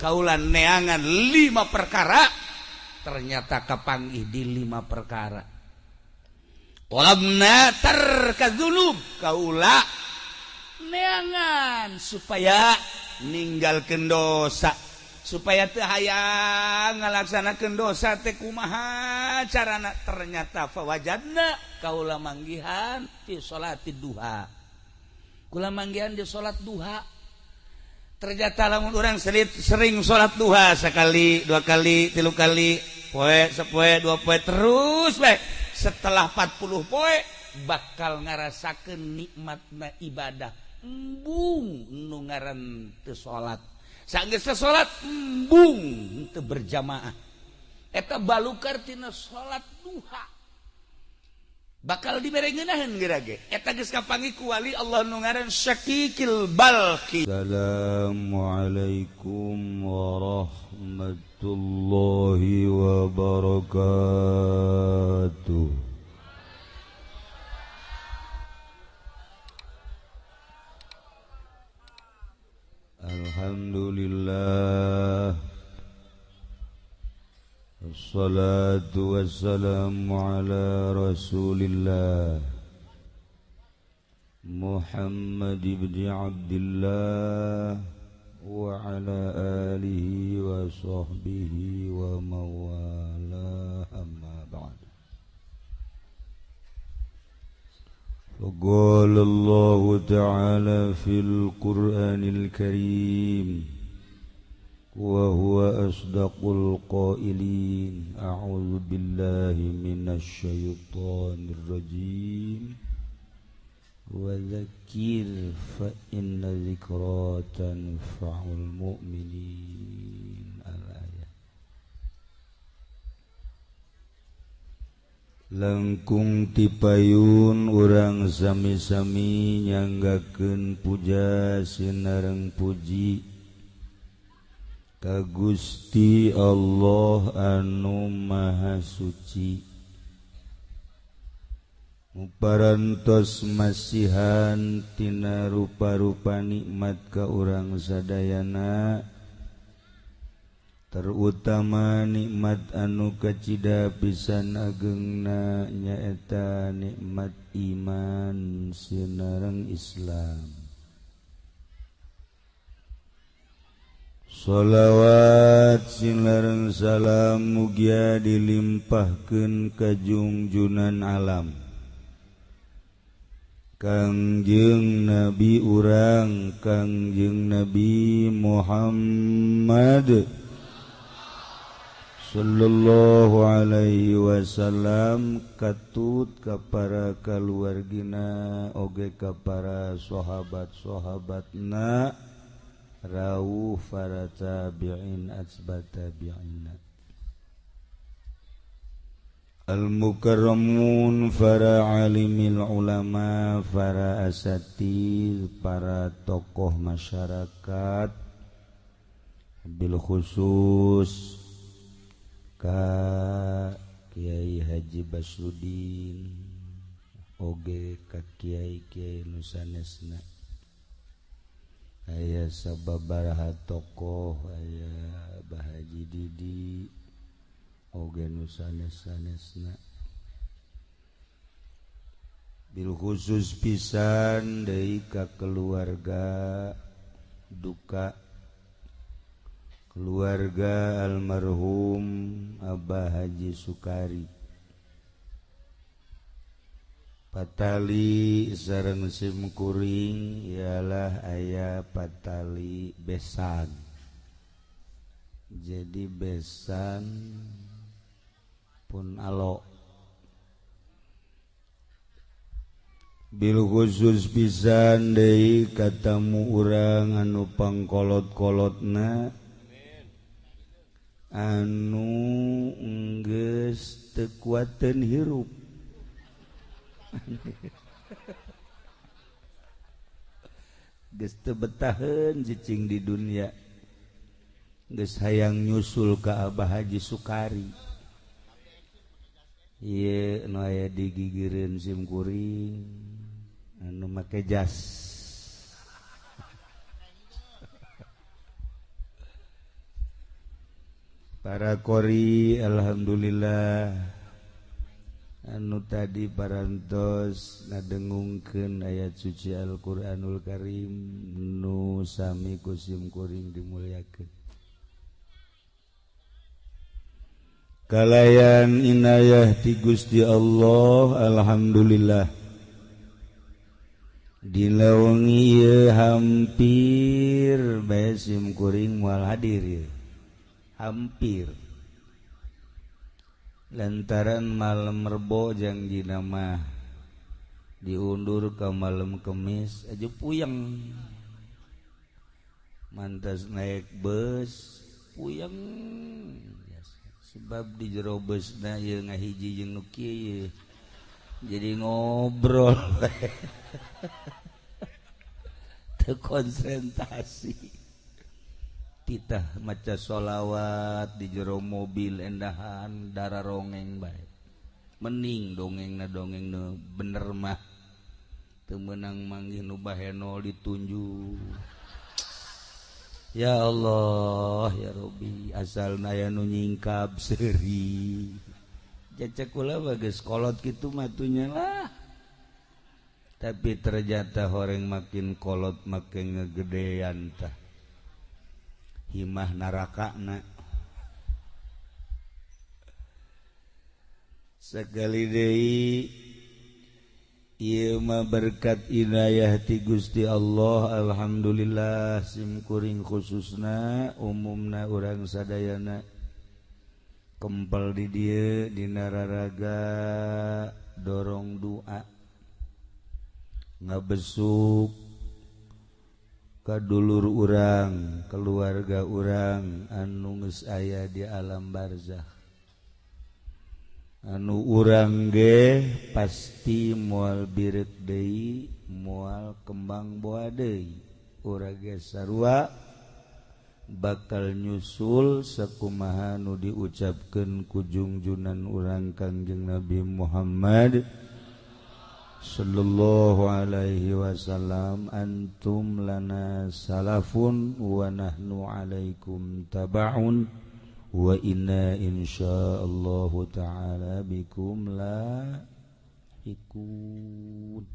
Kaula neangan 5 perkara, ternyata kapanggih di 5 perkara. Qalamna tarka dzunub, kaula neangan supaya ninggalkeun dosa, supaya teu hayang ngalaksanakeun dosa teh kumaha carana. Ternyata fawajadna, kaula manggihan fi salati duha, kula manggihan di salat duha. Ternyata lamun urang sering salat duha sekali, dua kali, tilu kali, poe sapoe, dua poe, terus bae, setelah 40 poe bakal ngarasakeun nikmatna ibadah. Embung nu ngaran teu salat, sanggeus salat embung teu berjamaah, eta balukar tina salat duha bakal dibere ngeunaheun geura ge. Eta geus kapanggih ku wali Allah nu ngaran Syakikil Balki. Assalamualaikum warahmatullahi wabarakatuh. Alhamdulillah, wassalatu wassalamu ala rasulillah Muhammad ibn Abdillah wa ala alihi wa sahbihi wa mawala, amma ba'd. فقال الله تعالى في القرآن الكريم وهو أصدق القائلين: أعوذ بالله من الشيطان الرجيم وذكر فإن ذكرى تنفع المؤمنين. الآية. Langkung tipayun urang sami-sami nyanggakeun puja sinareng puji ka Gusti Allah anu Maha Suci, muparantos masihan tina rupa-rupa nikmat ka urang sadayana, terutama nikmat anu kacida pisan agengna nyaeta nikmat iman sinareng Islam. Sholawat sinareng salam mugia dilimpahkeun ka jungjunan alam Kangjeng Nabi urang, Kangjeng Nabi Muhammad sallallahu alaihi wasallam, katut ka para kaluargina oge ka para sahabat-sahabatna, rawuh para tabi'in atsba tabi'ina, al-mukarramun, para alimil ulama, para asatidz, para tokoh masyarakat, bil khusus ka Kiai Haji Basrudin oge ka kiai-kiai nu sanesna. Aya sababaraha tokoh, aya Bah Haji Didi oge nu sanes-sanesna. Bil khusus pisan deui ka keluarga duka, keluarga almarhum Abah Haji Sukari, patali sareng simkuring ialah aya patali besan. Jadi besan pun alo. Bil khusus pisan deui katamu urang anu pangkolot-kolotna anu enggeus teu kuateun hirup. Geus teu betaheun cicing di dunia, geus hayang nyusul ka Abah Haji Sukari. Ieu nu aya di gigireun simkuring anu make jas. Para qori alhamdulillah anu tadi parantos ngadengungkeun ayat suci Al-Qur'anul Karim nu sami ku sim kuring dimuliakeun. Kalayan inayah ti Gusti Allah alhamdulillah. Dina wengi ieu hampir bae sim kuring moal hadir ieu. Hampir lantaran malam Rebo jangjina mah diundur ke malam Kemis aja puyeng, mantas naik bus puyeng sebab di jero busna ieu ngahiji jeung nu kieu jadi ngobrol teu konsentrasi. Titah maca sholawat di jero mobil endahan darah rongeng bae mening dongengna dongengna bener mah teu meunang manggih nu baheno ditunjuk. Ya Allah ya Rabbi asalna aya nu nyingkap seuri cecek kula bagus kolot kitu matunya lah, tapi ternyata horeng makin kolot makin ngegedean tah himah narakana. Sekali deui ieu mah berkat inayah ti Gusti Allah alhamdulillah sim kuring khususna umumna urang sadayana kempel di dieu dina raraga dorong doa ngabesuk kadulur urang, keluarga urang anu geus aya di alam barzakh. Anu urang ge pasti moal bireuk deui, moal kembang boa deui. Urang ge sarua bakal nyusul sakumaha nu diucapkeun ku jungjunan urang Kangjeng Nabi Muhammad sallallahu alaihi wasallam, antum lana salafun wa nahnu alaikum tabaun wa inna insyaallahu ta'ala bikum la ikun.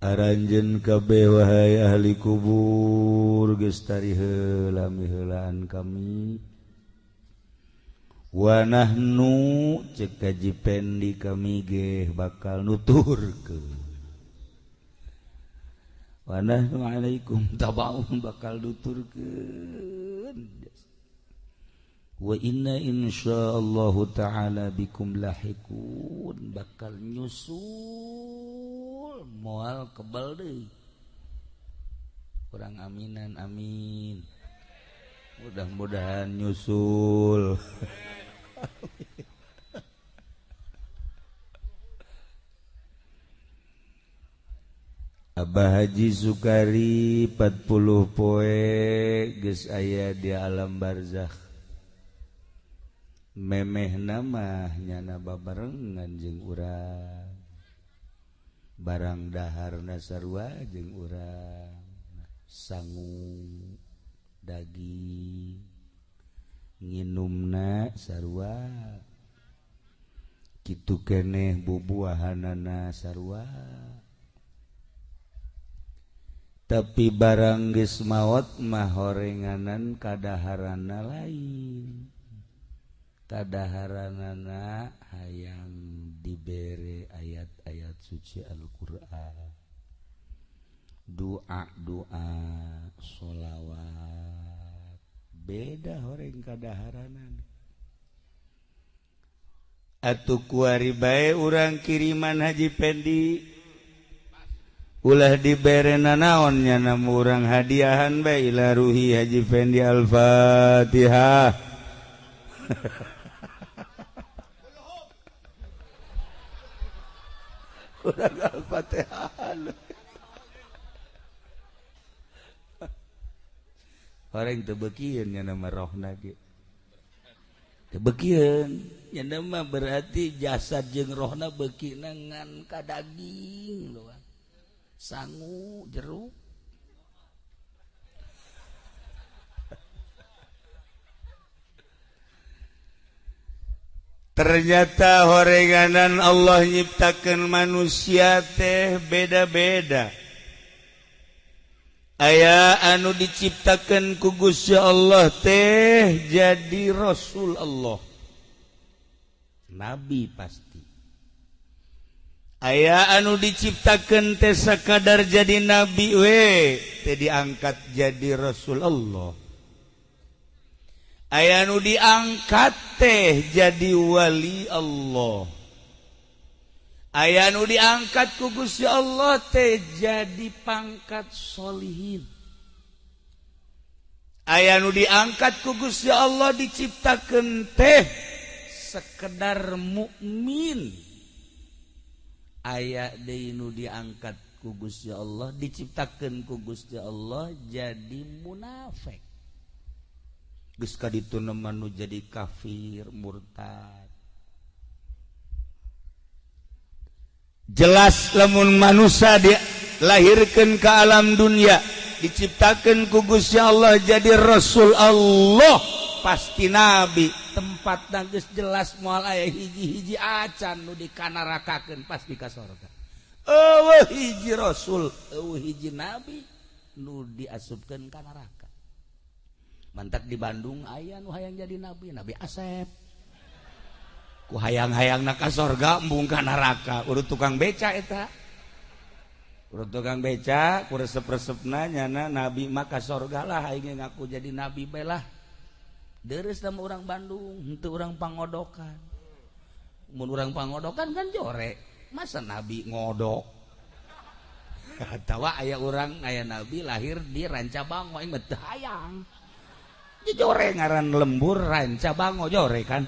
Aranjeun kabeh wahai ahli kubur geus tari heula miheulaan kami wa nahnu cek kaji pendi kami ge bakal nuturkeun wa nahnu alaikum tabaun bakal nuturkeun wa inna insyaallahu ta'ala bikum lahiqun bakal nyusul moal kebal deui. Kurang aminan amin, mudah-mudahan nyusul. Abah Haji Sukari 40 poe geus aya di alam barzakh. Memeh mah nyana babarengan jeung urang, barang daharna sarua jeung urang, sangu daging nginumna sarua kitu keneh bubuahanana sarua. Tapi barang geus maot mah horenganan kadaharana lain, kadaharanana hayang dibere ayat-ayat suci Al-Qur'an, doa-doa, sholawat. Beda horeng kadaharanan. Atuh kuari bae urang kiriman Haji Pendi ulah dibere nanaon nya urang hadiahan bae ila ruhi Haji Pendi Al-Fatihah. Urang Al-Fatihah. Orang teu beukieun nya nama rohna ge. Teu beukieun nya mah berarti jasad jeung rohna beukina ngan ka daging doang. Sangu jeruk. Ternyata horenganan Allah nyiptakeun manusia teh beda-beda. Aya anu diciptakeun ku Gusti Allah teh jadi Rasul Allah, nabi pasti. Aya anu diciptakeun teh sakadar jadi nabi we, teh diangkat jadi Rasul Allah. Aya nu diangkat teh jadi wali Allah. Aya nu diangkat ku Gusti Allah teh jadi pangkat solihin. Aya nu diangkat ku Gusti Allah diciptakeun teh sekedar mukmin. Aya deui nu diangkat ku Gusti Allah diciptakeun ku Gusti Allah jadi munafik. Geus kaditu nu jadi kafir murtad. Jelas lamun manusia dilahirkeun ke alam dunia, diciptakeun ku Gusti Allah jadi Rasul Allah, pasti nabi. Tempat geus jelas moal aya hiji-hiji acan nu dikanarakakeun pasti ka sorga. Eueuh hiji rasul, eueuh hiji nabi nu diasupkeun ka neraka. Mantak di Bandung aya nu hayang jadi nabi, Nabi Asep. Ku hayang-hayangna ka sorga embung ka neraka, urut tukang beca eta. Urut tukang beca, ku resep-resepna nyana nabi mah ka sorga lah, aing ngaku jadi nabi bae lah. Deres sama orang Bandung, henteu urang pangodokan. Mun urang pangodokan kan jore, masa nabi ngodok? Atawa aya urang aya nabi lahir di Rancabango, aing mah teu hayang. Jore ngaran lembur Rancabango jore kan.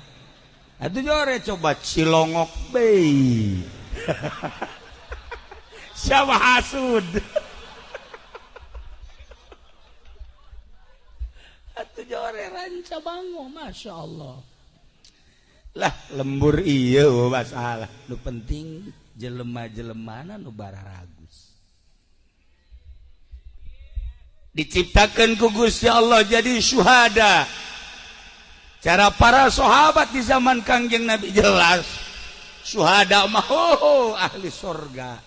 Atuh jore coba Cilongok bei. Siapa hasud? Atuh jore Rancabango, Masya Allah. Lah lembur iya masalah. Nu penting jelema-jelemana nu bararagus. Diciptakan ku Gusti Allah jadi syuhada. Cara para sahabat di zaman Kangjeng Nabi jelas syuhada mah ahli sorga.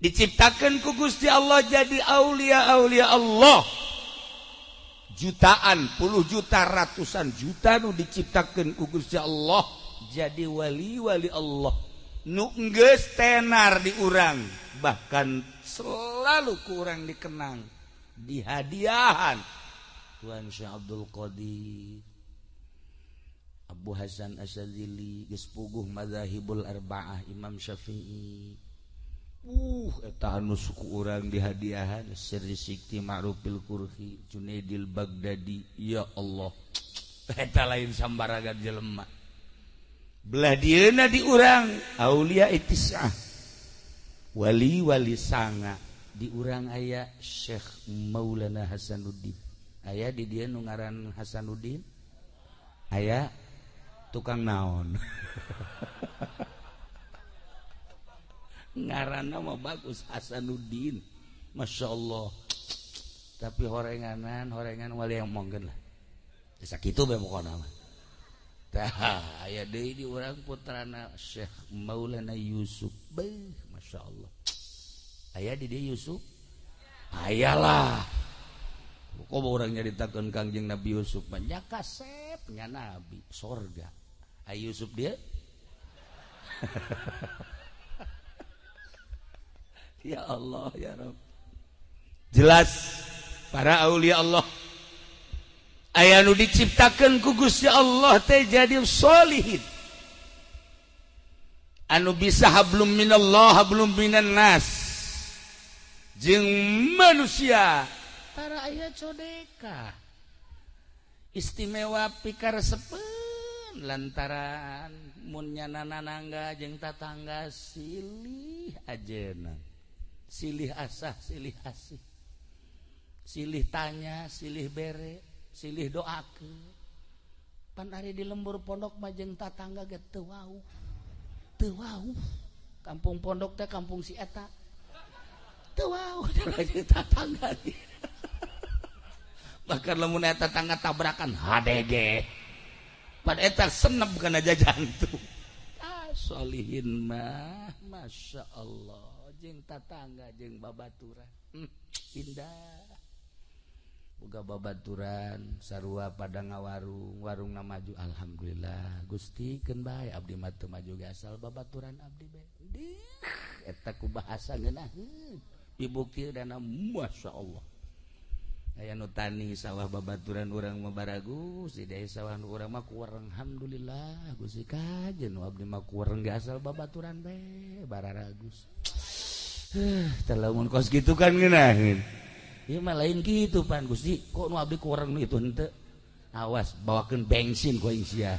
Diciptakan ku Gusti Allah jadi aulia-aulia Allah. Jutaan, puluh juta, ratusan juta nu diciptakan ku Gusti Allah jadi wali-wali Allah. Nu geus tenar di urang, bahkan selalu kurang dikenang, dihadiahan. Tuan Syekh Abdul Qadir, Abu Hasan Asyadzili, geus puguh madzahibul arba'ah, Imam Syafi'i. Eta anu suku urang dihadiahan Sirri Sikti Ma'rufil Kurhi, Junaidil Baghdadi. Ya Allah, eta lain sambaragan jelema. Belah dieuna di urang aulia itisah, wali-wali sanga. Di urang aya Syekh Maulana Hasanuddin. Aya di dieu nu ngaran Hasanuddin, aya tukang naon. Ngaranna mah bagus Hasanuddin, Masya Allah. Tapi horenganan horengan wali yang mongkeun lah. Sakitu bae pokona mah. Tah aya deui di urang putrana Syekh Maulana Yusuf. Beuh, Masya Allah. Aya di dieu Yusuf? Ayalah. Kok urang nyaritakeun Kangjeng Nabi Yusuf mah nya kasep nya nabi sorga. Aya Yusuf dia? Ya Allah ya Rabb. Jelas para aulia Allah aya nu diciptakeun ku Gusti Allah teh jadi sholihin, anu bisa hablum minallah hablum minan nas jeung manusia. Tara aya codeka istimewa pikaresepeun lantaran mun nyana nanangga jeung tatangga silih ajeuna, silih asah, silih asih, silih tanya, silih bere, silih doakeun. Pan ari di lembur pondok mah jeung tatangga ge teu wauh. Teu wauh. Kampung pondok teh kampung si eta. Teu wauh jeung tatangga. Bahkan lamun eta tetangga tabrakan HDG. Pan eta senep kana jantung. Ah solihin mah Masya Allah jeung tatangga jeung babaturan. Indah. Boga babaturan sarua pada ngawarung, warungna maju alhamdulillah. Gusti keun bae abdi mah teu maju ge asal babaturan abdi bae. Dih eta ku bahasa ngeunaheun. Dibukti dana Masya Allah. Aya nu tani sawah babaturan urang mah baragus, di desa sawah nu urang mah kuwereng alhamdulillah. Gusti kajen nu abdi mah kuwereng ge asal babaturan bae bararagus. Teh lamun kos kitu kan ngeunaheun. Ieu mah lain kitu pan Gusti, kok nu abdi kuwereng nu itu henteu. Awas bawakeun bensin ku aing sia.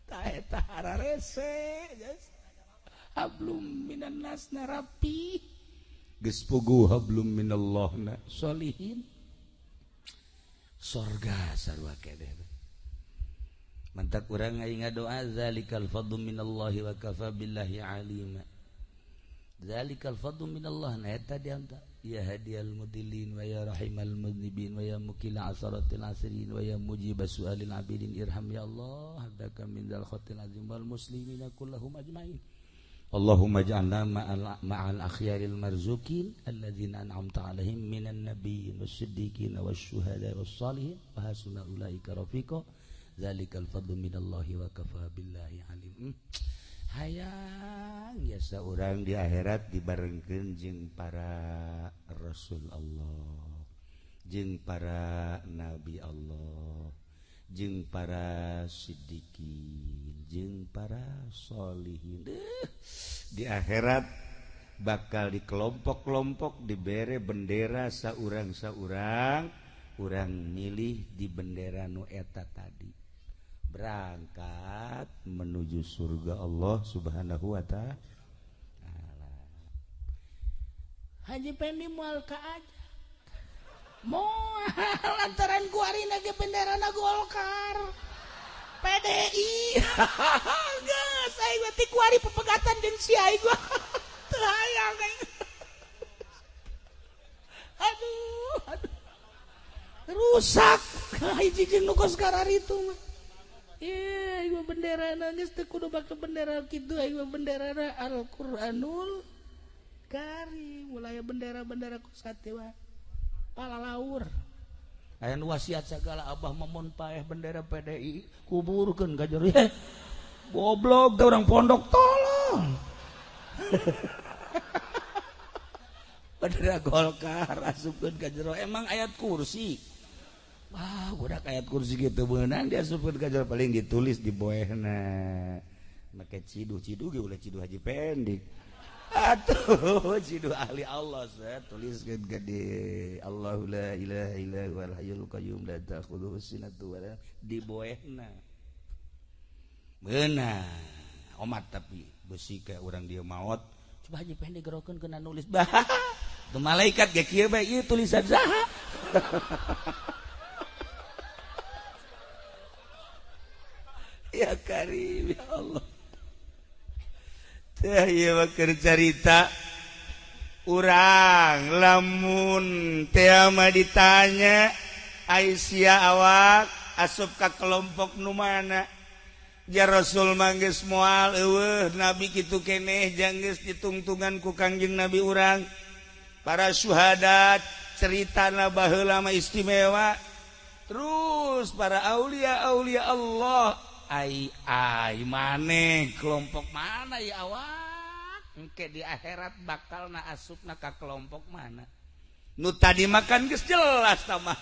Tah eta hararese. Hablum minan nas narapi. Geus puguh hablum minallah na solihin. Sorga sarua keneh. Mantak urang aing ngadoa zalikal fadlu minallahi wa kafa billahi alima. Zalikal fadlu minallah na eta dianta ya hadiyal mudillin wa ya rahimal mudnibin wa ya mukila asaratil asirin wa ya mujibas su'alil abidin irham ya Allah abdaka min dzal khatil azim wal muslimina kullahum ajmain. Allahumma ij'alna ma'al akhyaril marzukin alladzina an'amta 'alaihim minan nabiyyin was-siddiqin wasyuhada was-salihin wa hasuna ulaika rafiqa. Zalikal fadlu minallahi wa kafa billahi alim. Hayang biasa urang di akhirat dibarengkeun jeung para rasul Allah, jeung para nabi Allah, jeung para siddiqin, jeung para sholihin. Di akhirat bakal di kelompok-kelompok dibere bendera saurang-saurang, urang milih di bendera nu eta tadi. Berangkat menuju surga Allah Subhanahu wa ta'ala. Haji Pendi moal ka aja. Moal lantaran kuarina ge benderana Golkar. PDI. Geus aing mah ti kuari pepegatan jeung si aing gua. Teu hayang aing. Aduh, aduh. Rusak hiji jeung nu kos kararitu mah. Iya, ieu bendera geus teu kudu make bendera kitu, ieu bendera Al-Qur'anul Karim. Mulai bendera-bendera ku satewa palalaur. Aya nu wasiat sagala abah mamon paeh bendera PDI kuburkeun ka jero. Goblok teh urang pondok tolong. Bendera Golkar asupkeun ka jero emang ayat kursi. Wah, budak ayat kursi gitu beunang diasupkeun ka jero paling ditulis di boehna. Make ciduh-ciduh ge ulah ciduh Haji Pendik. Atuh ciduh ahli Allah saya tuliskeun gede. Allahu la ilaha illa huwal hayyul qayyum la ta'khudhuhu sinatun wa la di boehna. Beunang omat tapi besi kayak urang dia maot. Coba Haji Pendik gerokeun kena nulis. Bah. Teu malaikat ge kieu bae ieu tulisan saha. Ya Karim ya Allah. Teh ieu mah keur carita urang lamun teh mah ditanya ai sia awak asup ka kelompok nu mana? Ja Rasul mah geus moal eueuh nabi kitu keneh jang geus ditungtungan ku Kangjeng Nabi urang. Para syuhada ceritana baheula mah istimewa. Terus para aulia-aulia Allah ai ai maneh kelompok mana ya awak engke di akhirat bakal na asupna ka kelompok mana nu tadi makan geus jelas tah mah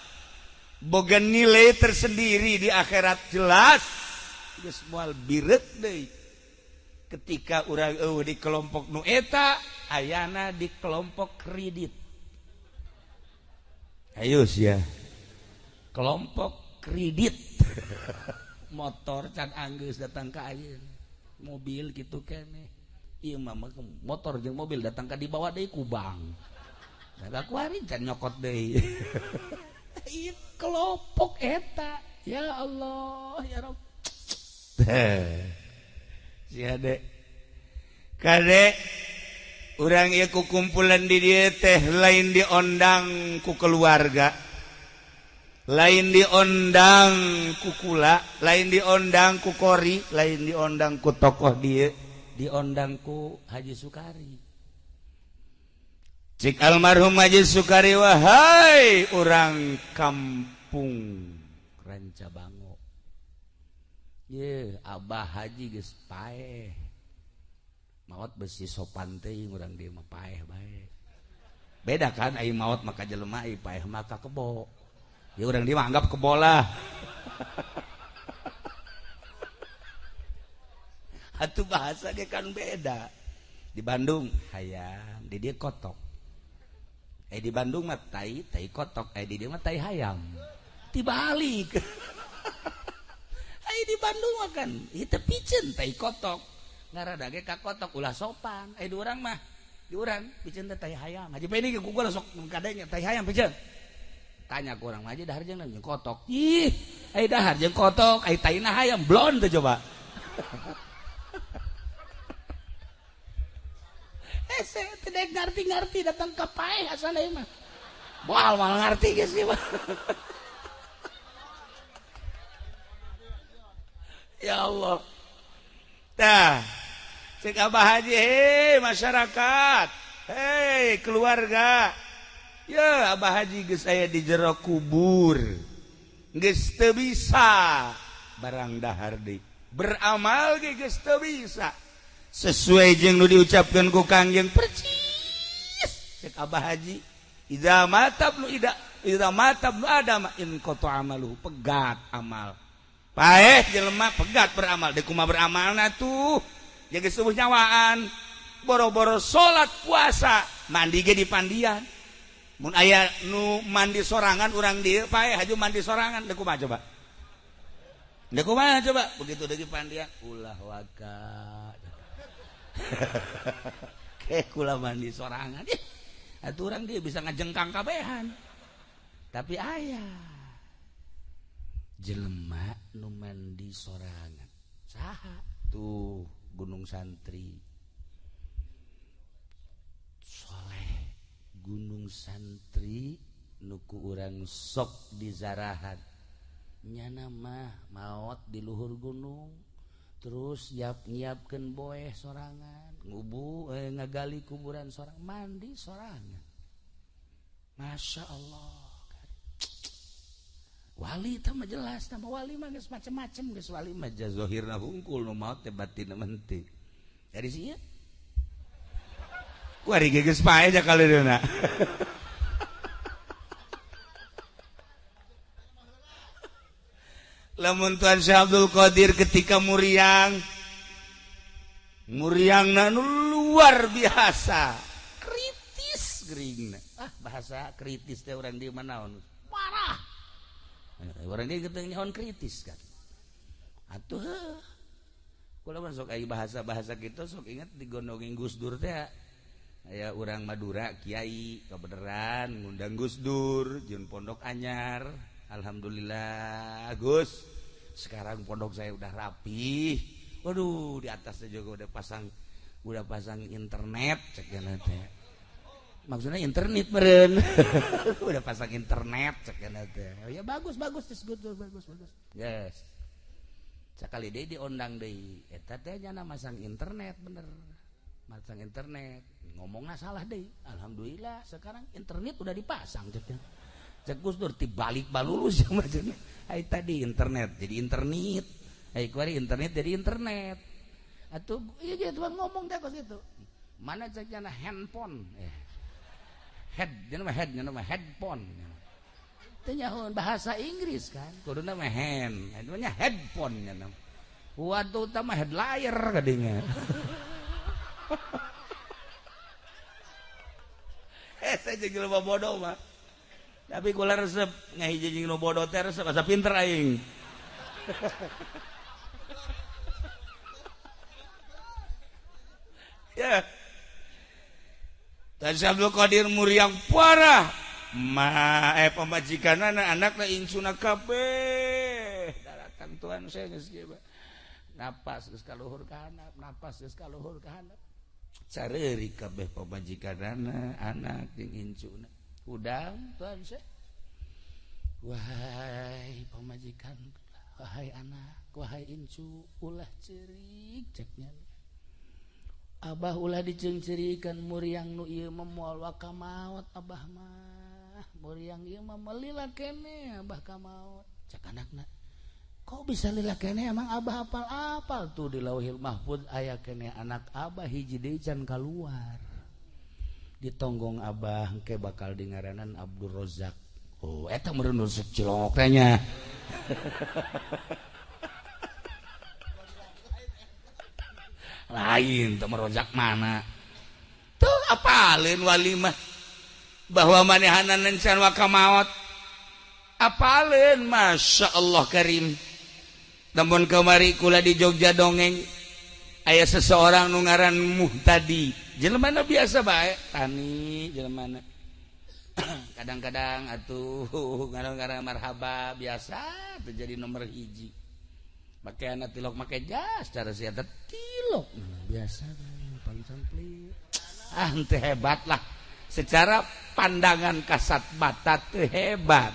boga nilai tersendiri di akhirat jelas geus moal bireuk deui ketika urang eueuh di kelompok nu eta ayana di kelompok kredit ayo sia kelompok kredit motor can anggeus datang ka ayeuna mobil kitu keneh ieu mah motor jeung mobil datang ka dibawa deui ku bank da kuari can nyokot deui ieu kelompok eta ya Allah ya Rabb sia de kade urang ieu ku kumpulan di dieu teh lain diondang ku keluarga. Lain diondang ku kula, lain diondang ku kori, lain diondang ku tokoh dia, diondang ku Haji Sukari. Cik almarhum Haji Sukari, wahai orang kampung Rancabango, ye Abah Haji geus paeh, maot besi sopan teuing urang dieu mah paeh bae. Beda kan ai maot maka jelema, ai paeh maka kebo. Ya urang dieu mah anggap kebo lah. Atuh bahasa ge kan beda. Di Bandung hayam, di dieu kotok. Di Bandung mah tai, tai kotok, di dieu mah tai hayam. Dibalik. Ai di Bandung mah kan ieu piceun tai kotok. Ngarada ge ka kotok ulah sopan. Ai di urang mah, di urang piceun teh tai hayam. Haji Peni ge ku gua sok kadenya tai hayam piceun. Tanya ku urang mah aja dahar jeung kotok. Ih, ai dahar jeung kotok, ai taina hayam blon teh coba. Saya tidak ngerti-ngerti datang ke paeh asal ieu mah. Moal moal ngerti geus ieu mah. Ya Allah. Tah, cek Abah Haji, hei masyarakat, hei keluarga. Ya Abah Haji geus aya di jero kubur. Geus teu bisa barang dahar deui. Beramal ge geus teu bisa. Sesuai jeung nu diucapkeun ku Kangjeng percis. Cek Abah Haji, idza mata ibnu ida, idza mata ibnu adam in qata amaluhu, pegat amal. Paeh jelema pegat beramal, deuk kumaha beramalna tuh? Jaga subuh nyawaan, boro-boro salat puasa, mandi ge di pandian. Mun aya nu mandi sorangan urang dieu paeh haju mandi sorangan, deuk kumaha coba? Deuk kumaha coba? Begitu deui pandian, ulah waka. Kayak kula mandi sorangan. Ih, atuh urang dia bisa ngajengkang kabehan. Tapi aya jelema nu mandi sorangan. Saha? Tuh Gunung Santri. Soleh Gunung Santri nu ku urang sok dizarahan. Nyana mah maot di luhur gunung. Terus nyiapkeun boeh sorangan, ngubu ngagali kuburan sorang, mandi sorangan. Masya Allah. Wali teh mah jelas, nama wali mah geus macem-macem, geus wali mah zahirna hungkul nu maot teh batinna mah henteu. Dari sia. Ku ari geus paeh ja kaleunna. Lamun Tuan Syekh Abdul Qadir ketika muriang, muriangna nu luar biasa, kritis geuringna. Ah, bahasa kritis teh urang di mana naon? Marah. Urang dieu teu nyahoan kritis kan. Atuh heuh. Kula mah sok aya bahasa-bahasa kitu sok inget digondongin Gus Dur teh. Aya urang Madura kiai kabeneran ngundang Gus Dur jeung pondok anyar. Alhamdulillah Gus, sekarang pondok saya udah rapi. Waduh, di atasnya juga udah pasang internet cek teh. Maksudnya internet meureun. Udah pasang internet cek teh. Ya bagus bagus terus good, bagus bagus. Yes. Sakali deui diondang deui. Eta teh nya masang internet bener. Masang internet, ngomongna salah deui. Alhamdulillah sekarang internet udah dipasang cek. Cek Gus Dur tibalik balulus yang macamnya. Ai tadi internet jadi internet. Ai kuari internet jadi internet. Atuh ieu ge tuh ngomong teh kos kitu. Mana cek jana handphone. Head nya mah head nya mah headphone. Teu nyahoan bahasa Inggris kan. Kuduna mah hand, eta nya headphone nya. Waduh tah mah headliner kadinya. Saya jeung jelema bodoh mah. Tapi kula resep ngahiji jeung nu bodoh teh resep asa pinter aing. Ya. Tan Abdul Qadir muriang parah. Ma pamajikanana anakna incuna kabeh. Daratang tuan saya geus kieu. Napas geus ka luhur ka handap, napas geus ka luhur ka handap. Careuri kabeh pamajikanana, anak jeung incuna. Hudang tuan saya. Wahai pamajikan, wahai anak, wahai incu, ulah cerik ceknya. Abah ulah diceungceurikan, muriang nu ieu mah moal waka maot, abah mah. Muriang ieu mah melila kene abah ka maot. Cek anakna, kok bisa lila kene, emang abah apal-apal tuh di Lauhil Mahfud aya kene anak abah hiji deui can kaluar. Ditonggong abah engke bakal dingaranan Abdul Rozak. Oh, eta meureun nu cilongok teh nya. Lain teu merojak mana. Tuh apaleun wali mah bahwa manehanan encan waka maot. Apaleun Masya Allah Karim. Namun kamari kula di Jogja dongeng aya seseorang nu ngaran Muhtadi. Jelema biasa bae, tani jelema. Kadang-kadang atuh kadang-kadang marhaba biasa terjadi nomor hiji. Make anak tilok make jas cara sia tilok biasa paling sampli. Ah henteu hebat lah. Secara pandangan kasat mata teu hebat.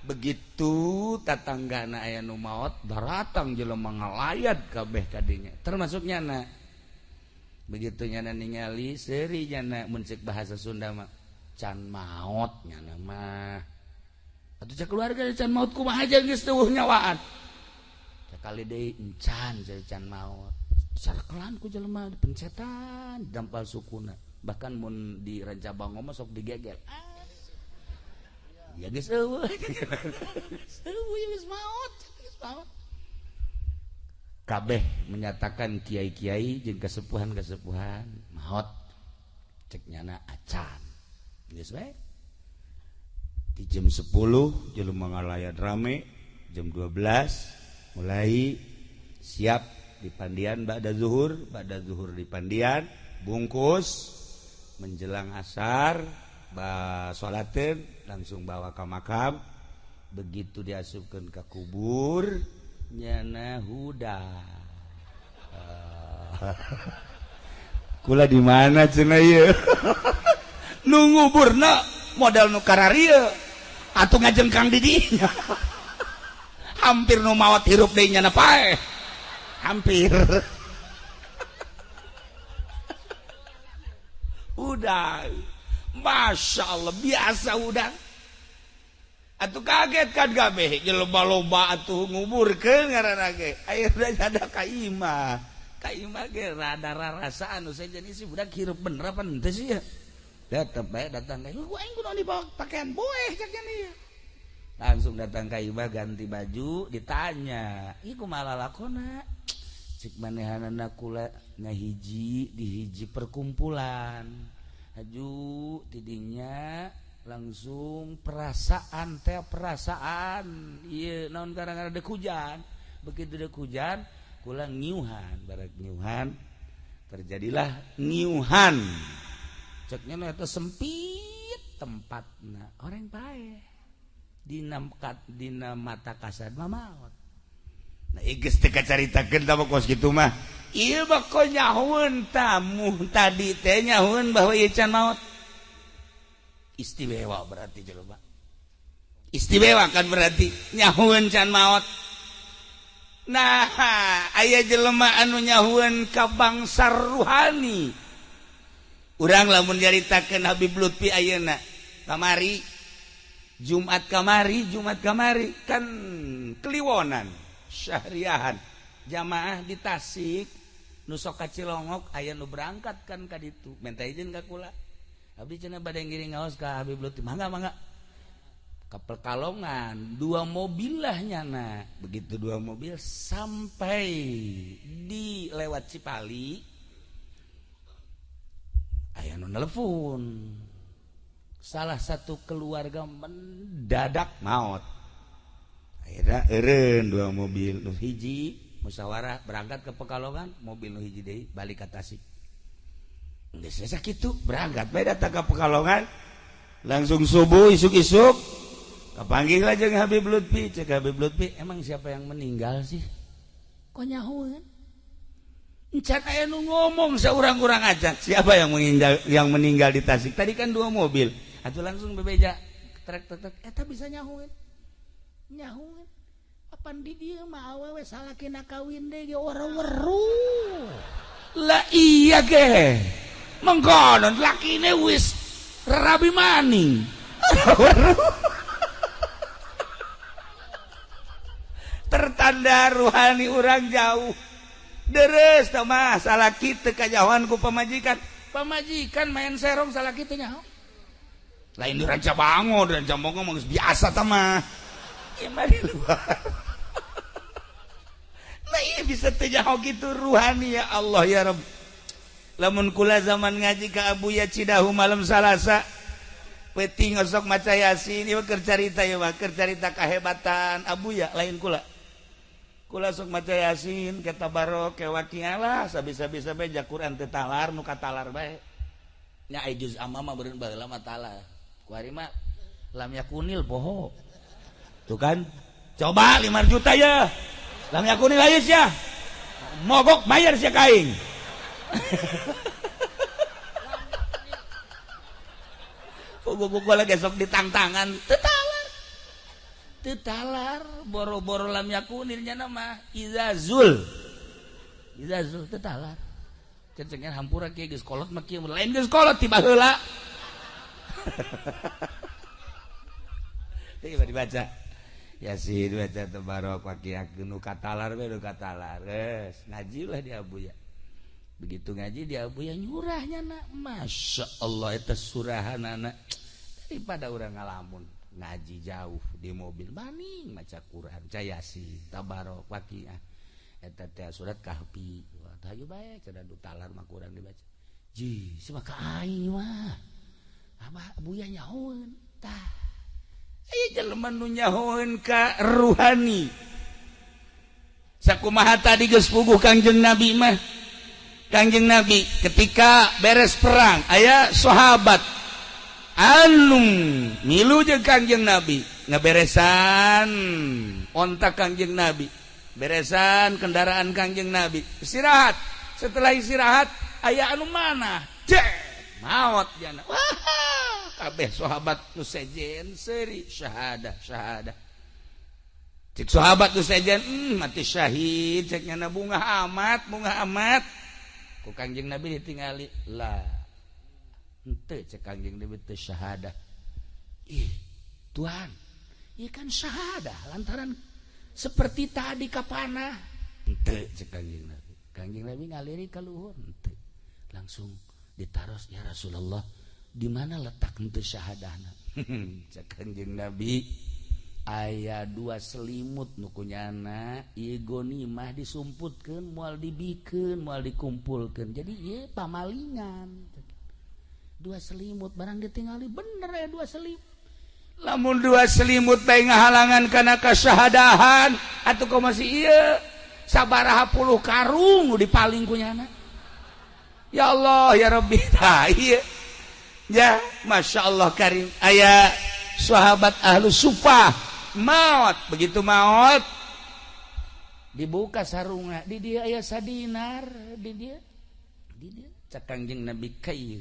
Begitu tatanggana aya nu maot daratang jelema ngalayat kabeh kadinya. Termasuk nyana. Begitu nyana ningali seuri nyana mun ceuk bahasa Sunda mah can maot nyana mah. Atuh cek keluarga can maot kumaha aja geus teueuh nyawaan. Sakali deui encan can maot. Sarkelan ku jelema dipencetan dampal sukuna. Bahkan mun di Rancabango mah sok digegel. Ya geus eueuh. Eueuh geus maot, geus maot. Kabeh menyatakan kiai-kiai jeung kesepuhan-kesepuhan maot. Cek nyana acan. Geus we. Di jam 10 jelema ngalayat rame, jam 12 mulai siap di pandian ba'da zuhur di pandian, bungkus menjelang asar, ba salateun langsung bawa ke makam. Begitu diasupkeun ke kubur nyana huda. Kula di mana cenah ieu? Nu nguburna modal nu kararieu atuh ngajengkang di dinya. Hampir nu maot hirup deui nyana paeh. Hampir. Udah. Masya Allah biasa udah. Atuh kaget kan kabeh jelema loba atuh nguburkeun ngaranna ge. Ayeuna ada ka imah. Ka imah ge rada rarasaan nu sejen isi budak hirup bener apa henteu sih ya. Tetep bae datang ka imah, aing kudu dibawa pakaian boeh cek nya. Langsung datang ka imah ganti baju ditanya, "Ieu kumaha lalakona?" Cik manehanana kula ngahiji di hiji perkumpulan. Haju tidinya langsung perasaan teh perasaan ieu naon gara-gara dek hujan. Begitu dek hujan kula ngiuhan, barek ngiuhan terjadilah ngiuhan. Ceknya eta sempit tempatna orang paeh dina dina mata kasar mah maot. Nah geus teu kacaritakeun tah kos kitu mah. Ieu mah nyahueun tamu tadi teh nyahueun bahwa ieu can maot. Istimewa berarti jelema. Istimewa kan berarti nyahueun can maot. Nah, aya jelema anu nyahueun ka bangsa ruhani. Urang lamun nyaritakeun Habib Lutfi ayeuna kamari Jumat kamari kan kliwonan syahriahan jamaah di Tasik nu sok ka Cilongok aya nu berangkat kan ka ditu minta izin ka kula abdi cenah bade ngiring ngaos ka Habib Lutfi mangga mangga ka Pekalongan dua mobil lah nyana begitu dua mobil sampai di lewat Cipali aya nu nelpon salah satu keluarga mendadak maot. Akhirnya eureun dua mobil nu hiji musyawarah berangkat ke Pekalongan, mobil nu hiji deui balik ka Tasik. Geus sakitu berangkat bae datang ke Pekalongan langsung subuh isuk-isuk kapanggih lah jeung Habib Lutfi. Cek Habib Lutfi, emang siapa yang meninggal sih? Kok nyahoeun? Encan aya nu ngomong saurang-urang aja. Siapa yang meninggal di Tasik? Tadi kan dua mobil. Atuh langsung bebeja trek trek trek eta bisa nyahoeun. Nyaho apan di dieu mah awewe salakina kawin deui ge ora weruh. Lah iya ge. Mengkonon lakine wis rabi maning. Tertanda ruhani urang jauh. Deres tah mah salaki teu kajahoan ku pamajikan. Pamajikan main serong salaki teu nyaho. Lain di Rancabango, di Rancabango mah geus biasa tah mah. Ieu mah di luar. Nah iya bisa teu nyaho kitu ruhani ya Allah ya Rabb. Lamun kula zaman ngaji ka Abuya Cidahu malam Salasa peuting osok maca Yasin ieu keur carita ieu mah keur carita kahebatan Abuya lain kula. Kula sok maca Yasin ke tabarok ke waqiah lah sabisa-bisa bae ja Quran teu talar nu katalar bae. Nya ai juz amma mah beureun baheula mah talar. Ku ari mah lam yakunil poho. Tuh kan coba 5 juta ya. Lam yakunil ayeuna sia. Mogok bayar sia ka aing. Pugu-pugu lagi sok ditangtangan tetalar tetalar boro-boro lam yakunilnya nama izazul izazul tetalar cencengan hampura kieu geus kolot mah kieu lain geus kolot tiba heula. Teu dibaca Yasin baca tabarok waqiah nu katalar we nu katalar geus ngaji lah di Abuya. Begitu ngaji di Abuya nyurahnya nak Masya Allah eta surahanana daripada urang ngalamun ngaji jauh di mobil maning maca Quran maca Yasin tabarok waqiah eta teh surat Kahfi wah hayu bae cenah du talar mah kurang dibaca ji sima ka aing mah abah Abuya nyahoeun tah aya jelema nu nyahoeun ka ruhani sakumaha tadi geus puguh Kangjeng Nabi mah. Kangjeng Nabi ketika beres perang aya sahabat anu milu jeung Kangjeng Nabi ngaberesan onta Kangjeng Nabi beresan kendaraan Kangjeng Nabi istirahat. Setelah istirahat aya anu mana cek maot jana wah kabeh sahabat nu sejen seuri syahadah syahadah cek sahabat nu sejen mati syahid cek nyana bunga amat bunga amat. Ku Kangjeng Nabi ditingali lah henteu cek Kangjeng Nabi teu syahadah. Ih Tuhan ieu kan syahadah lantaran seperti tadi kapanah henteu cek Kangjeng Nabi. Kangjeng Nabi ngaliri ka luhur henteu langsung ditaros ya Rasulullah di mana letak henteu syahadahna. Cek Kangjeng Nabi aya dua selimut nu kunyana ieu gonimah disumputkeun moal dibikeun moal dikumpulkeun jadi ieu pamalingan dua selimut barang ditingali bener ya dua selimut lamun dua selimut bae ngahalangan kana kasyahadahan atuh kok masih ieu sabaraha puluh karung nu dipaling kunyana ya Allah ya Rabbi tah ieu ya Masya Allah karim aya sahabat ahlu sufah maut begitu maut dibuka sarungna di dia aya sadinar di dia cek Kangjeng Nabi kai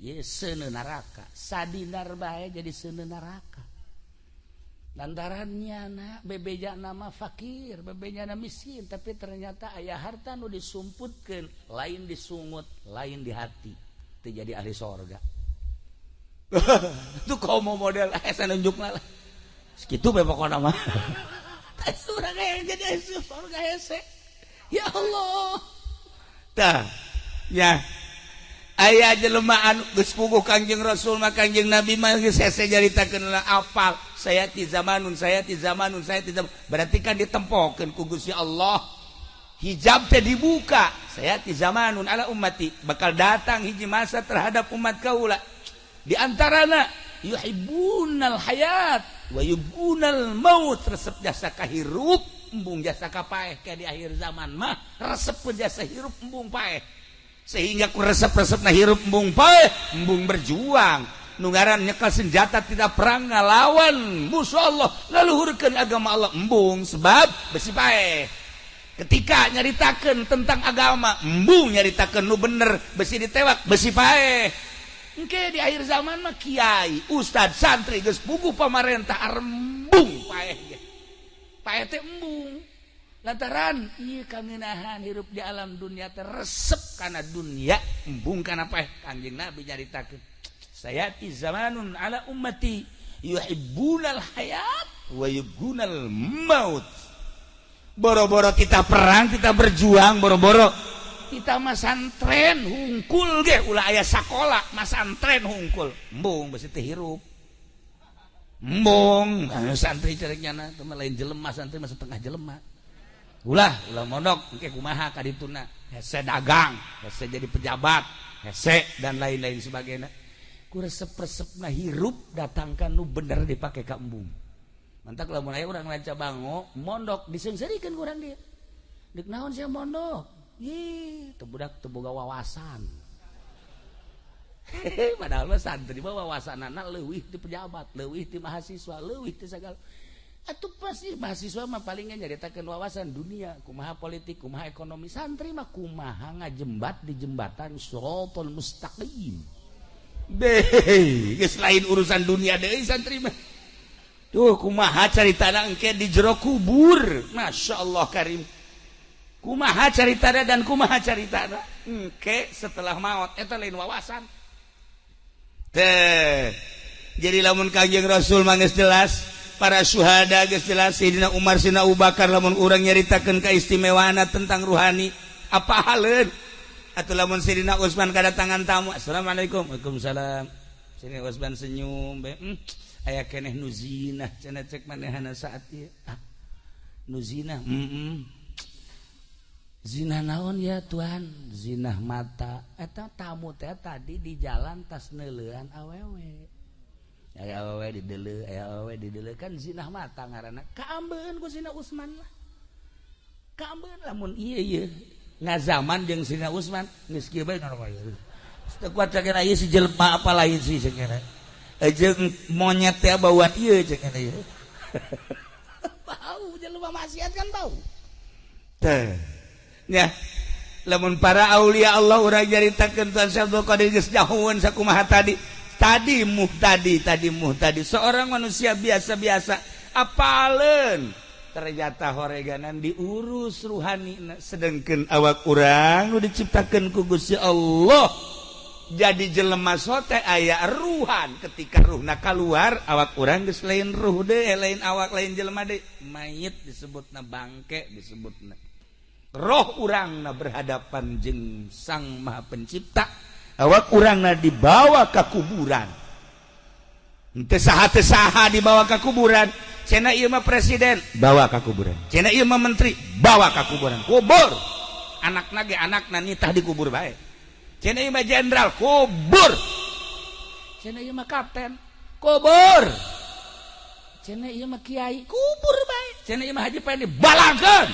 ye seuneu neraka sadinar bae jadi seuneu neraka lantarannya na bebeja nama fakir bebeja nama miskin tapi ternyata aya harta nu disumputkeun lain disungut lain di hati teu jadi ahli sorga. Itu komo model hese nunjukna lah segitu bae pokona mah. Tah surga yang jadi surga hese. Ya Allah. Tah ya aya jelema anu geus puguh Kangjeng Rasul mah Kangjeng Nabi mah geus hese nyaritakeun apal saya ti zamanun saya ti zamanun saya ti zaman berarti kan ditempokeun ku Gusti Allah hijab teh dibuka saya ti zamanun ala ummati bakal datang hiji masa terhadap umat kaula di antarana yuhibbunal hayat wa yubunal maut resep jasa kahirup embung jasa kapaeh ke di akhir zaman mah resep jasa hirup embung paeh sehingga ku resep-resepna hirup embung paeh embung berjuang nu ngaran nyekel senjata tidak perang ngalawan musuh Allah ngaluhurkeun agama Allah embung sebab besi paeh ketika nyaritakeun tentang agama embung nyaritakeun nu bener besi ditewak besi paeh. Engke di akhir zaman mah kiai, ustad, santri geus puguh pamarentah arembung paeh ge. Paeh teh embung lantaran ieu kangenahan hirup di alam dunia teh resep kana dunia, embung kana paeh. Kanjeng Nabi nyaritakeun, sayati zamanun ala ummati yuhibbunal hayat wa yubghunal maut. Boro-boro kita perang, kita berjuang, boro-boro kita masantren hungkul ge, ulah aya sakola, masantren hungkul, embung besi teh hirup. Embung santri cereknya na teu lain jelema, santri mah setengah jelema. Ulah, ulah mondok, engke kumaha kadituna, hese dagang, hese jadi pejabat, hese dan lain-lain sebagainya. Ku resep-resepna hirup datangkan nu bener dipake ka embung. Mantak lamun aya urang Ranca Bango mondok, diseungseurikeun ku urang dieu. Deuk naon sia mondok? Ih, teu budak teu boga wawasan. Padahal mah santri mah wawasanana leuwih ti pejabat, leuwih ti mahasiswa, leuwih ti sagala. Atuh pasti mahasiswa mah palingnya nyaritakeun wawasan dunia, kumaha politik, kumaha ekonomi. Santri mah kumaha ngajembat di jembatan siratal mustaqim. Beh, geus lain urusan dunia deui santri mah. Tuh kumaha caritana engke di jero kubur. Masya Allah karim. Kumaha caritana dan kumaha caritana engke setelah maut, eta lain wawasan. Teh. Jadi lamun Kanjeng Rasul mah geus jelas, para syuhada geus jelas, Sayyidina Umar, Sayyidina Abu Bakar, lamun urang nyaritakeun keistimewaan tentang ruhani apa haleun. Atau lamun Sayyidina Utsman kedatangan tamu, assalamualaikum, waalaikumsalam, Sayyidina Utsman senyum bae, aya keneh nu zinah cenah cek manehana saat ieu. Ah, nu zinah? Zina naon ya Tuhan? Zinah mata. Eta tamu teh tadi di jalan tas neuleuan awewe, aya awewe dideuleu, aya awewe dideuleu, kan zinah mata ngaranna. Kaambeun ku Sina Usman lah, kaambeun. Lamun ieu ieu ngazaman jeung Sina Usman geus kieu bae, teu kuat cenah ieu si jelema apa lain sih cenah, jeung monyet teh bauan ieu cenah, ieu bau jelema maksiat kan bau teh ya. Lamun para aulia Allah urang nyaritakeun, Tuan Syekh Abdul Qadir geus nyahoeun sakumaha tadi, tadi muhtadi, tadi muhtadi, seorang manusia biasa-biasa apaleun, ternyata horeganan diurus ruhani. Sedangkan awak urang nu diciptakeun ku Gusti Allah jadi jelema sote aya ruhan. Ketika ruhna keluar, awak urang geus lain ruh deui, lain awak, lain jelema deui, mayit disebutna, bangke disebutna. Roh urangna berhadapan jeung Sang Maha Pencipta, awak urangna dibawa ke kuburan. Teu saha, teu saha dibawa ke kuburan. Cenah ieu mah presiden, bawa ke kuburan. Cenah ieu mah menteri, bawa ke kuburan, kubur. Anakna ge anakna nitah dikubur bae. Cenah ieu mah jenderal, kubur. Cenah ieu mah kapten, kubur. Cenah ieu mah kiai, kubur bae. Cenah ieu mah haji pae, balangkeun.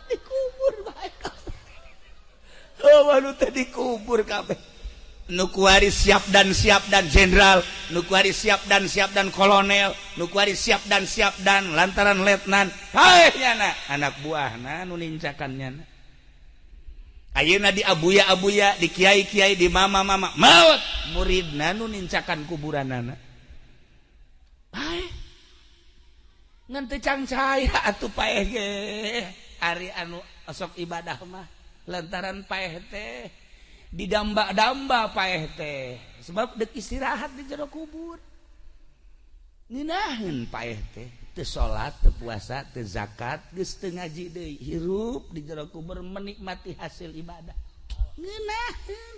Dikubur bae. Oh, anu teh dikubur kabeh. Nu kuari siap dan siap dan jenderal, nu kuari siap dan siap dan kolonel, nu kuari siap dan siap dan lantaran letnan. Hai nyana, anak buahna nu nincakan nyana. Ayeuna di abuya-abuya, di kiai-kiai, di mama-mama, maut muridna nu nincakan kuburanana. Paeh. Ngan teu cangcaya atuh paeh ge. Ari anu osok ibadah mah lantaran paeh teh didamba-damba paeh teh sebab dek istirahat di jero kubur. Ngeunaheun paeh teh, teu salat, teu puasa, teu zakat, geus teu ngaji deui, hirup di jero kubur menikmati hasil ibadah. Ngeunaheun.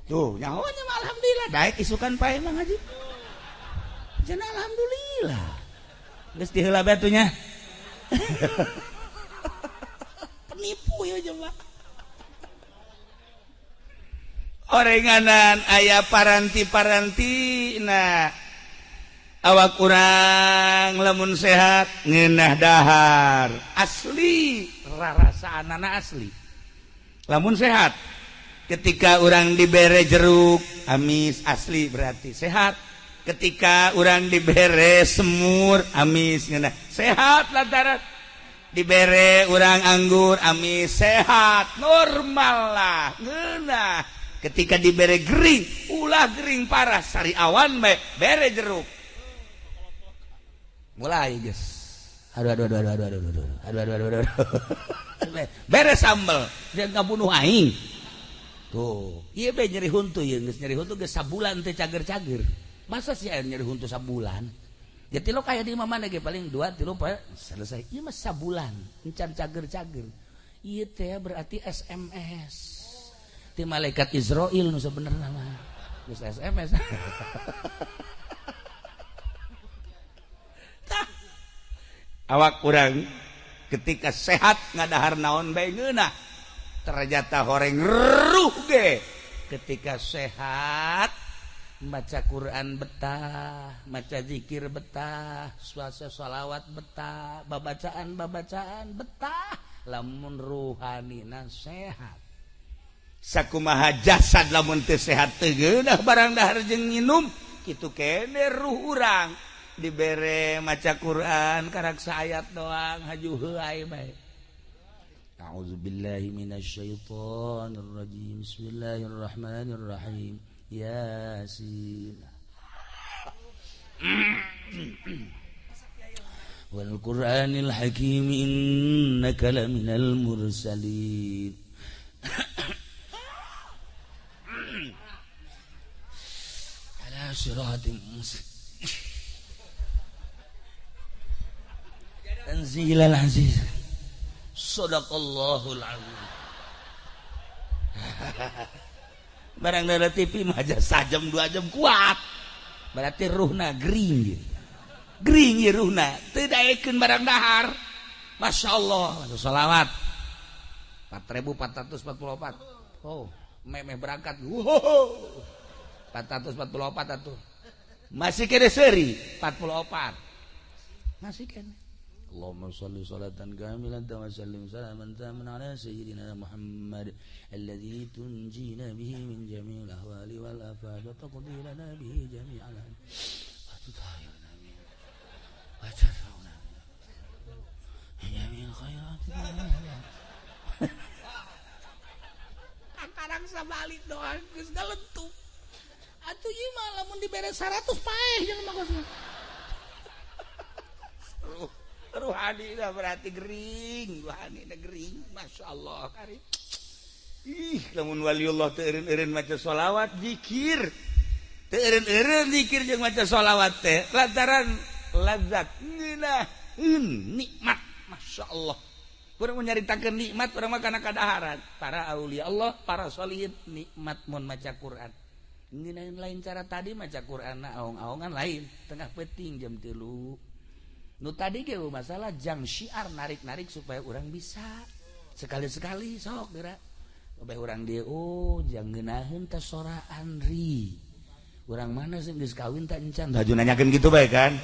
Tuh, nyaho nya mah alhamdulillah daek isukan paeh mah ngaji. Cenah alhamdulillah. Geus diheula bae atuh nya. Penipu ya jelema. Orenganan aya paranti-paranti. Nah, awak kurang lamun sehat ngeunah dahar asli, rarasaanana asli lamun sehat. Ketika orang dibere jeruk amis, asli berarti sehat. Ketika orang dibere semur amis, ngeunah sehat. Lantaran dibere orang anggur amis, sehat, normal lah, ngeunah. Ketika dibere gering, ulah gering parah, sari awan bae bere jeruk. Mulai geus. Aduh aduh aduh aduh aduh aduh aduh aduh aduh aduh aduh. Bere sambel, dia ngabunuh aing. Tuh, ieu bae nyeri huntu ieu geus nyeri huntu geus sabulan teh cager-cager. Masa sih air nyeri huntu sabulan? Ya tilu kaya di mana ge paling 2 3 poe selesai. Ieu mah sabulan encan cager-cager. Ieu teh berarti SMS. Ti malaikat Israil nu sebenarna mah. Geus SMS. Tah. Awak urang ketika sehat ngadahar naon bae ngeunah. Ternyata horeng ruh ge ketika sehat maca Quran betah, maca zikir betah, suasa sholawat betah, babacaan-babacaan betah, lamun ruhanina sehat. Sakumaha jasad lamun teu sehat teu geunah barang dahar jeung nginum, kitu kene ruh urang dibere maca Quran karak saayat doang haju heuay bae. A'udzubillahi minasyaitonir rajim. Bismillahirrahmanirrahim. Yasin wal Qur'anil Hakim innaka laminal mursalin ala siratim mustaqim tanzilal aziz sadaqallahul azim. Barang dari TV mah aja sajam 2 jam kuat. Berarti ruhna gering. Gering ieu ruhna, teu daekeun barang dahar. Masya Allah, sholawat 4444. Oh, memeh berangkat. Wow. 444 atuh. Masih kene seuri 44. Masih kene. Allahumma shalli salatan kamilatan wa sallim salaman taman ala sayyidina Muhammad alladzi tunjina bihi min jami'il ahwali wal afat wa taqdi lana bihi jami'al wa tutahhirna bihi wa tarfa'una bihi jami'il khairat. Kakarang sabalik doang geus galentuk. Atuh ieu mah lamun dibere 100 paeh jelema geus. Ruhani dah berarti gering, ruhani dah gering, masya Allah. Ih, lamun waliullah teu eureun-eureun maca sholawat, zikir, teu eureun-eureun zikir jeung maca sholawat teh, lantaran lazat, ngeunaheun nikmat, masya Allah. Urang mun nyaritakeun nikmat, urang mah kana kadaharan. Para aulia Allah, para sholihin nikmat mun maca Quran. Ngeunaheun lain cara tadi maca Quran, aong-aongan lain, tengah peuting jam 3. Nu tadi ge masalah jang syiar narik-narik supaya orang bisa sekali-sekali sok geura bae urang dieu oh jang ngeunaheun teh soraan ri urang mana sih geus kawin teh encan haju nanyakeun kitu bae kan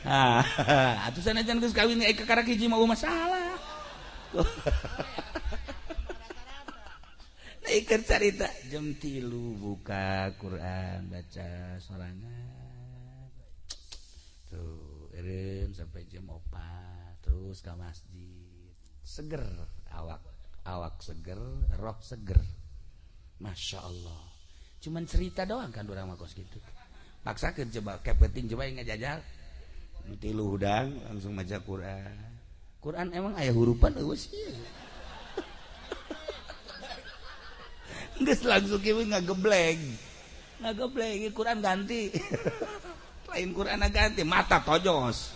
ah atuh sanajan geus kawin ka karak hiji mah masalah. Naikeun carita jam 3 buka Quran baca sorangan tuh eureun sampai jam 4 terus ke masjid seger awak awak seger roh seger masya Allah. Cuman cerita doang kan urang mah kos gitu paksakeun coba kepeting coba yang ngajajal tilu hudang langsung maca Quran. Quran emang aya hurupan eueuh sih geus langsung kieu ngagebleng ngagebleng Quran ganti. Lain Quran ganti mata tojos.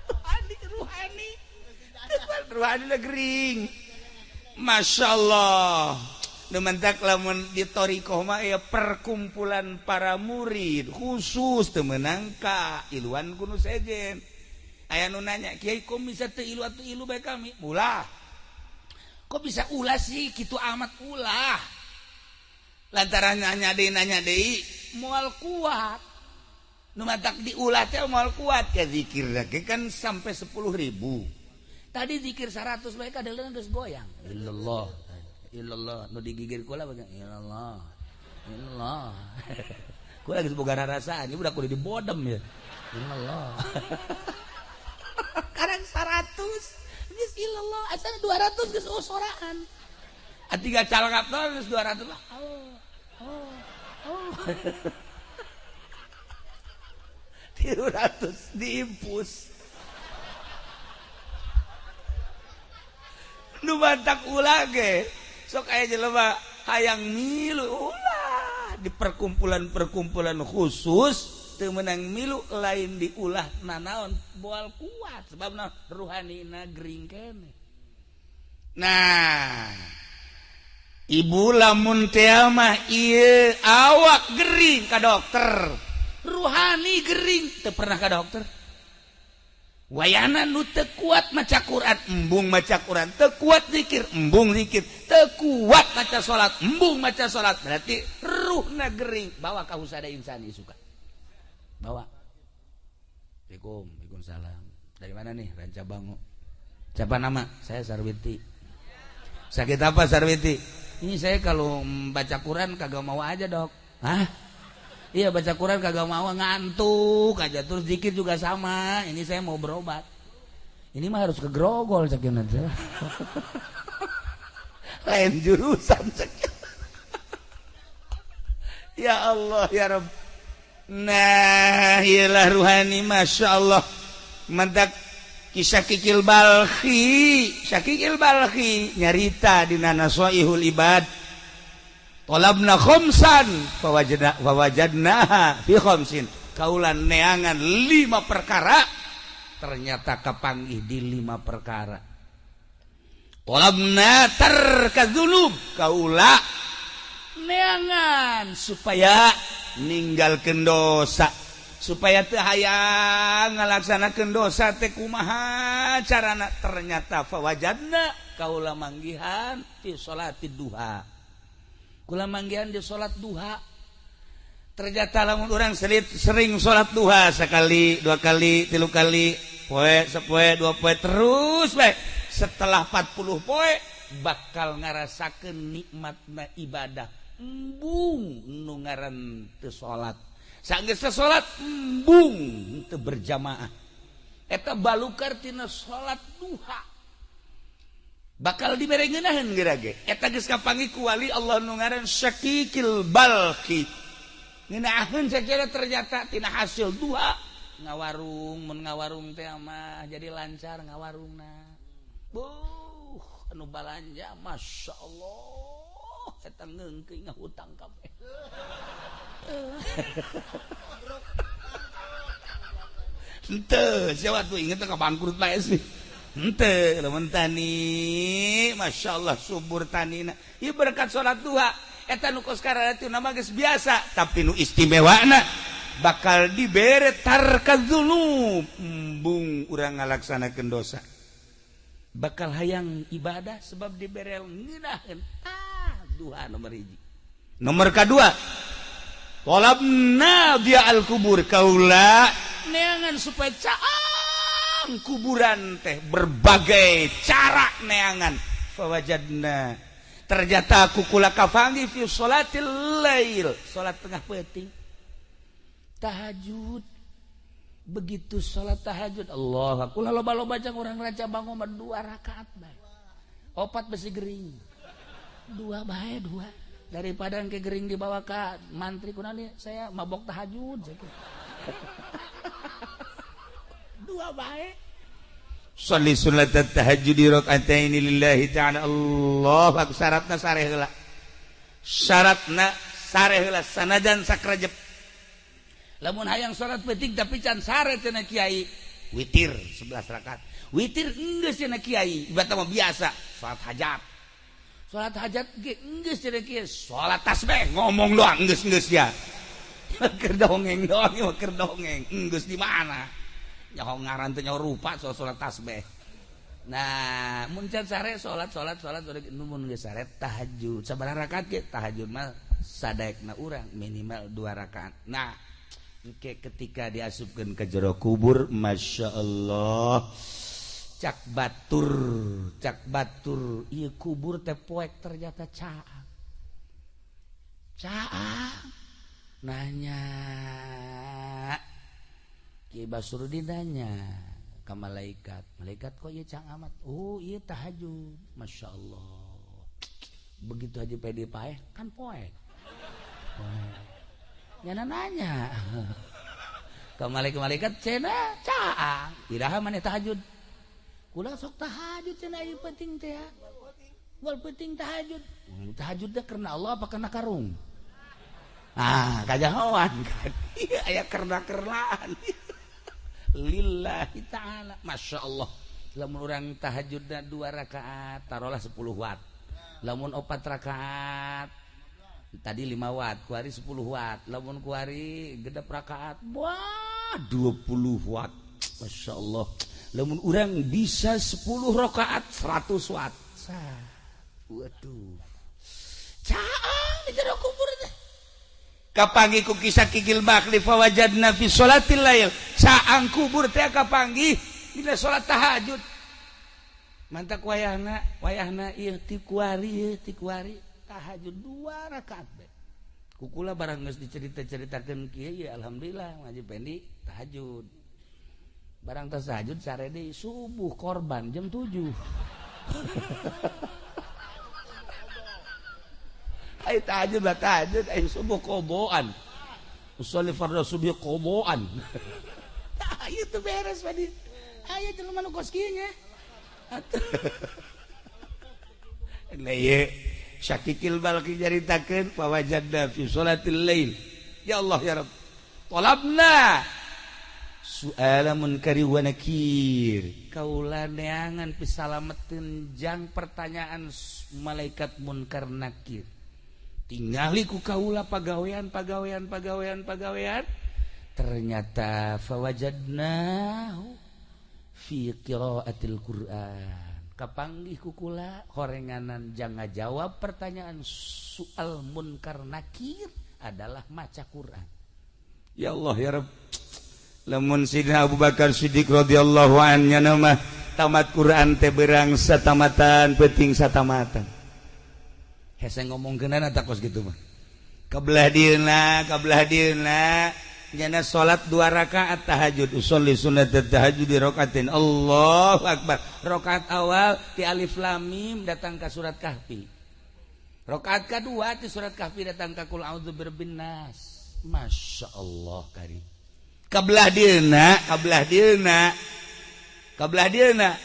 Ruhani ruhani ruhani gering masya Allah. Nu mentak lamun di thariqah mah ya perkumpulan para murid khusus teu meunang ka iluan ku nu sejen. Aya nu nanya kiai kok bisa teu ilu atuh ilu bae kami ulah kok bisa ulah sih kitu amat ulah lantaran nanya deui moal kuat nu matak diulah teh moal kuat ya zikir lagi kan sampai 10.000 tadi zikir 100 bae kadeuleun geus goyang illallah illallah nu digigir kula bae illallah illallah kula geus boga rarasaan ieu budak kudu dibodem ya illallah karang 100 geus illallah asal 200 geus soraan. Tiga calangap terus 200 lah. Oh, oh, oh. 300 diimpus. Nu bantak ulah ge. Sok aya jelema hayang milu ulah di perkumpulan-perkumpulan khusus teu meunang milu lain diulah nanaon boal kuat sebabna ruhanina gering keneh. Nah, ibu lamun teh mah ieu awak gering ka dokter, ruhani gering teu pernah ka dokter. Wayana nu teu kuat maca Quran, embung maca Quran, teu kuat zikir, embung zikir, teu kuat maca salat, embung maca salat, berarti ruhna gering. Bawa ka Husada Insani suka. Bawa. Assalamualaikum, waalaikumsalam. Dari mana nih? Rancabango. Siapa nama? Saya Sarwiti. Sakit apa Sarwiti? Ini saya kalau baca Quran kagak mau aja, Dok. Hah? Iya, baca Quran kagak mau, ngantuk aja. Terus zikir juga sama. Ini saya mau berobat. Ini mah harus ke Grogol cekin aja. Lain jurusan cekin. Ya Allah ya Rabb. Nah, iyalah ruhani Masya Allah. Mantak kisah Kikil Balkhi, Syakikil Balkhi nyarita dina Nasaihul Ibad. Talabna khamsan fawajadna fawajadnaha fi khamsin. Kaulan neangan 5 perkara, ternyata kapanggih di 5 perkara. Talabna tarkadzunub, kaula neangan supaya ninggalkeun dosa, supaya teu hayang ngalaksanakeun dosa teh kumaha carana, ternyata fawajadna kaula manggihan fi salatid duha. Kula manggihan di salat duha. Ternyata lamun urang sering salat duha sekali, dua kali, tilu kali, poe, sepoe, dua poe terus bae. Setelah 40 poe bakal ngarasakeun nikmatna ibadah. Embung nu ngaran teu salat. Sanggeus teu salat embung teu berjamaah. Eta balukar tina salat duha. Bakal dibere ngeunaheun geura ge. Eta geus kapanggih ku wali Allah nu ngaran Syakikil Balkhi. Ngeunaheun sakira ternyata tina hasil duha ngawarung, mun ngawarung teh mah jadi lancar ngawarungna. Buh, anu balanja Masya Allah eta ngeungkeun ngahutang kabeh. Henteu, siapa tuh inget ka bangkrut bae sih. Henteu, lamun tani, Masya Allah subur tanina. Ieu berkat salat duha. Eta nu kos kararatu nama geus biasa, tapi nu istimewana bakal dibere tarkadzunub, embung urang ngalaksanakeun dosa. Bakal hayang ibadah sebab dibere ngeunaheun. Ah, duha nomor 1. Nomor kedua, talabna dia al-kubur, kaula neangan supaya caang kuburan teh berbagai cara neangan. Fawajadna, ternyata aku kula kafangi fi sholatil lail, salat tengah peuting, tahajud. Begitu salat tahajud, Allah kula loba-loba jang urang Rancabango mah 2 rakaat bae. 4 besi gering. 2 bae 2. Daripada engke gering dibawa ka mantri kunaon saya mabok tahajud. 2 bae. Sholli sunat tahajud raka'ataini lillahi ta'ala. Allah akbar. Syaratna sareh heula. Syaratna sareh heula sanajan sakrejep. Lamun hayang salat peuting tapi can sare cenah kiai, witir 11 rakaat. Witir enggeus cenah kiai, ibarat mah biasa salat hajat. Salat hajat ge enggeus cenah kiai, salat tasbih ngomong doang enggeus-enggeus ya. Keur dongeng doang, keur dongeng. Enggeus di mana? Nyaho ngaran teh nyaho rupa soal salat tasbih. Nah, mun can sare salat salat salat mun geus sare tahajud. Sabaraha rakaat ge tahajud mah sadaekna urang minimal 2 rakaat. Nah, engke ketika diasupkeun ke jero kubur, Masya Allah, cak batur ieu kubur teh poek ternyata caang. Caang nanya Ki Basrudin nanya ke malaikat, malaikat kok ieu cang amat? Oh, ieu tahajud. Masya Allah. Begitu Haji Pedi paeh kan poek. Nyana nanya. Ke malaikat cenah caang. Iraha maneh tahajud? Kula sok tahajud cenah ieu penting teh. Wal penting tahajud. Tahajud teh karena Allah apa karena karung? Ah, kajahoan kan. Iya aya kerna-kernaan. Lillahi ta'ala. Masya Allah. Lamun urang tahajudna 2 rakaat taruhlah 10 watt. Lamun 4 rakaat tadi 5 watt, kuari 10 watt. Lamun kuari gedep rakaat wah 20 watt. Masya Allah. Lamun urang bisa 10 rakaat 100 watt. Waduh. Caang di jero kubur teh. Kapanggih ku kisah kikil bakli fawajadna fi sholatil lail. Caang kubur teh kapanggih dina salat tahajud. Mantak wayahna, wayahna ieu ti kuari ieu ti kuari tahajud 2 rakaat bae. Kukula barang geus dicerita-ceritakeun kieu ya alhamdulillah Haji Pendi tahajud. Barang tos tahajud sare deui subuh korban jam 7. Ai tahajud lah tahajud ai subuh qodoan. Usolli fardhu subuh qodoan. Tah ieu teu beres Pedi. Aya jelema nu kos kieu nya. Nah ieu Syakikil Balki nyaritakeun fawajadna fi sholatil lail. Ya Allah ya Rabb. Talabna su'ala munkari wa nakir. Kaula neangan pisalameteun jang pertanyaan malaikat munkar nakir. Tingali ku kaula pagawean pagawean pagawean pagawean. Ternyata fawajadnahu fi qiraatil Qur'an. Kapanggih ku kula horenganan jang ngajawab pertanyaan soal munkar nakir adalah maca Quran. Ya Allah ya Rabb. Lamun Sidina Abu Bakar Siddiq radhiyallahu anhu mah tamat Quran teh berang satamatan peuting satamatan. Hese ngomongkeunana tak kos kitu mah. Kabelah dieuna, kabelah dieuna nyana salat 2 rakaat tahajud usolli sunat tahajud di rakaatin. Allahu akbar. Rakaat awal ti alif lam mim datang ka surat Kahfi. Rakaat kadua ti surat Kahfi datang ka qul a'udzu birabbin nas. Masya Allah kari. Kabelah dieuna, kabelah dieuna. Kabelah dieuna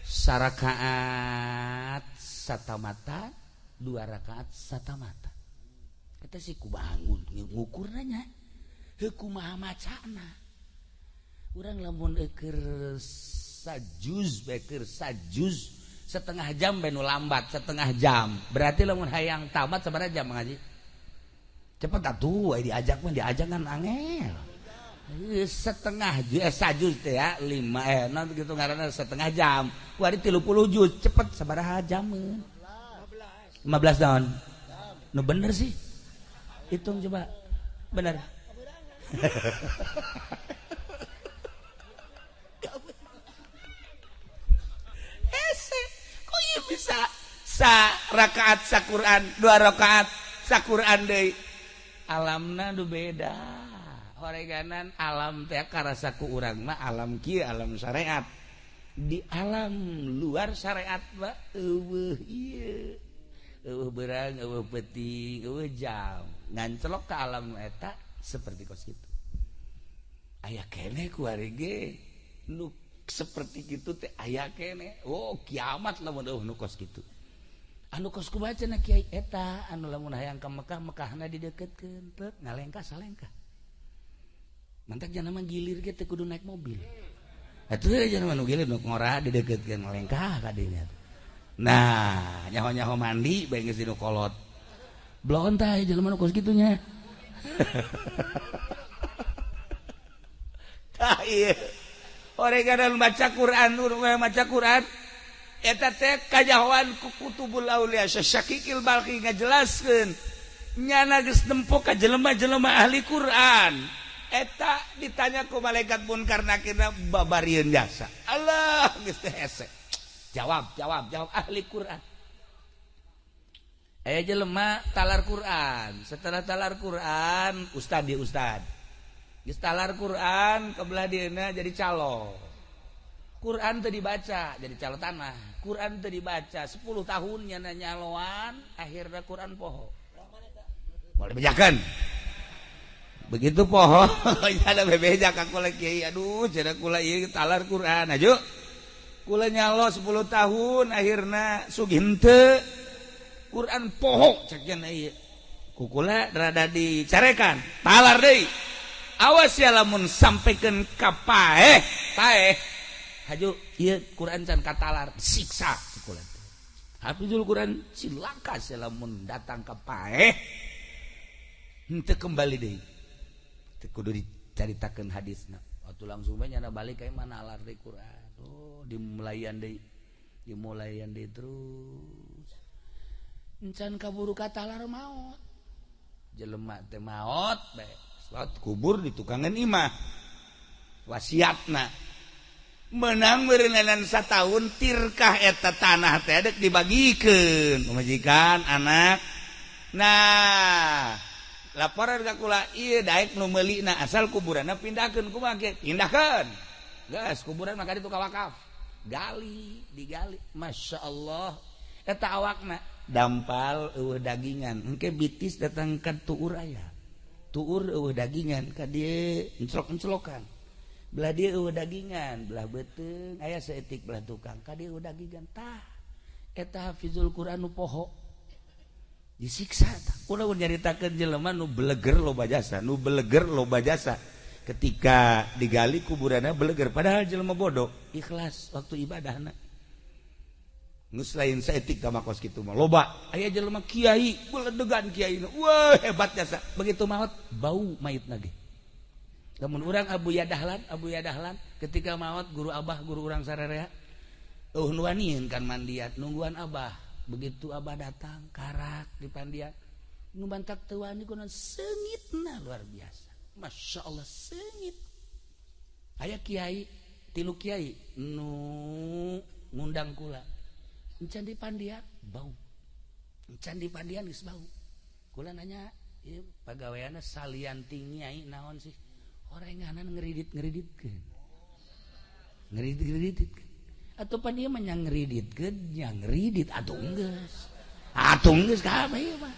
sarakaat satamata, 2 rakaat satamata. Kita sih ku bangun ngukurna nya. Heuh kumaha macana. Urang lamun keur sajuz bae keur sajuz setengah jam bae nu lambat setengah jam. Berarti lamun hayang tamat sabaraha jam ngaji? Cepet atuh aya diajak mah diajak kan angel. Setengah sajuz teh ya 5 non gitu ngaranna setengah jam. Kuari 30 juz cepet sabaraha jameun? 15 tahun. Nu bener sih. Hitung coba. Bener. Hese, kok ieu bisa sa rakaat sa Quran, 2 rakaat sa Quran deui. Alamna nu beda. Horeganan alam teh karasa ku urang mah alam kieu alam syariat. Di alam luar syariat mah eueuh ieu. Eueuh beurang, eueuh peuting, eueuh jam. Ngancelok ka alam eta seperti kos kitu. Aya keneh ku ari ge nu seperti kitu teh aya keneh. Oh, kiamat lamun eueuh nu kos kitu. Anu kos kumaha cenah kiai eta anu lamun hayang ka Mekah, Mekahna dideukeutkeun, teu ngalengkah salengkah. Mantak jangan mah gilir ge teu kudu naik mobil. Atuh jangan mah nu gilir nu ngora dideukeutkeun ngalengkah ka dinya. Nah, nyaho-nyaho mandi bae geus dinu kolot. Bloon tah jelema nu kos kitu nya. Tah ieu. Horeganan baca Quran, maca Quran eta teh kajahoan ku kutubul aulia Syakikil Balki ngajelaskeun nyana geus nempo ka jelema-jelema ahli Quran. Eta ditanya ku malaikat munkar nakirna babarieun jasa. Allah geus teh hese. Jawab, jawab, jawab ahli Quran. Aya jelema talar Quran. Setelah talar Quran, ustad di ustad. Geus talar Quran kebelah dieuna jadi calo. Quran teu dibaca jadi calo tanah. Quran teu dibaca 10 tahun nyana nyaloan akhirna Quran poho. Boleh bejakan. Begitu poho ada bebeja ka kula kiai, aduh cenah kula ieu talar Quran aju. Kula nyalo 10 tahun akhirna sugih henteu. Quran poho cek cenah ieu. Ku kula rada dicarekan, talar deui. Awas ya lamun sampaikan ka paeh, paeh. Haju ieu Quran can katalar siksa kula. Hafizul Quran cilaka lamun datang ka paeh henteu kembali deui. Teu kudu dicaritakeun hadisna. Waktu langsung bae nyana balik ka mana alar deui Quran. Oh, dimulayan deui. Dimulayan deui terus. Encan kaburu katalar maot. Jelema teh maot bae. Salat kubur di tukangan imah. Wasiatna menang meureunan satahun tirkah eta tanah teh dek dibagikeun pamajikan anak. Nah laporan ka kula ieu daek nu meulina asal kuburanna pindahkeun kumaha ge pindahkeun geus kuburan mah ka ditu ka wakaf gali digali Masya Allah eta awakna dampal eueuh dagingan engke bitis datang ka tuur aya tuur eueuh dagingan ka dieu enclok-enclokan belah dia eueuh dagingan belah beuteung aya saeutik belah tukang ka dieu eueuh dagingan tah eta hafizul Quran nu poho disiksa tah kula nyaritakeun jelema nu beleger loba jasa nu beleger loba jasa ketika digali kuburanna beleger padahal jelema bodoh ikhlas waktu ibadahna geus lain saeutik ka makos kitu mah loba aya jelema kiai beledegan kiai wah hebat jasa begitu maot bau mayitna ge. Lamun urang Abu Yadahlan ketika maot guru abah guru urang sararea eueuh nu wanian kan mandian nungguan abah begitu abah datang karak di pandian nu bantak teu wani kunaon seungitna luar biasa Masya Allah seungit aya kiai tilu kiai nu ngundang kula encan di pandian bau encan di pandian geus bau kula nanya ieu pagaweanna salian ti nyai naon sih orenganan ngeridit-ngeriditkeun ngeridit-ngeriditkeun atuh pan ieu mah nya ngeriditkeun nya ngeridit atuh geus kabeh ieu mah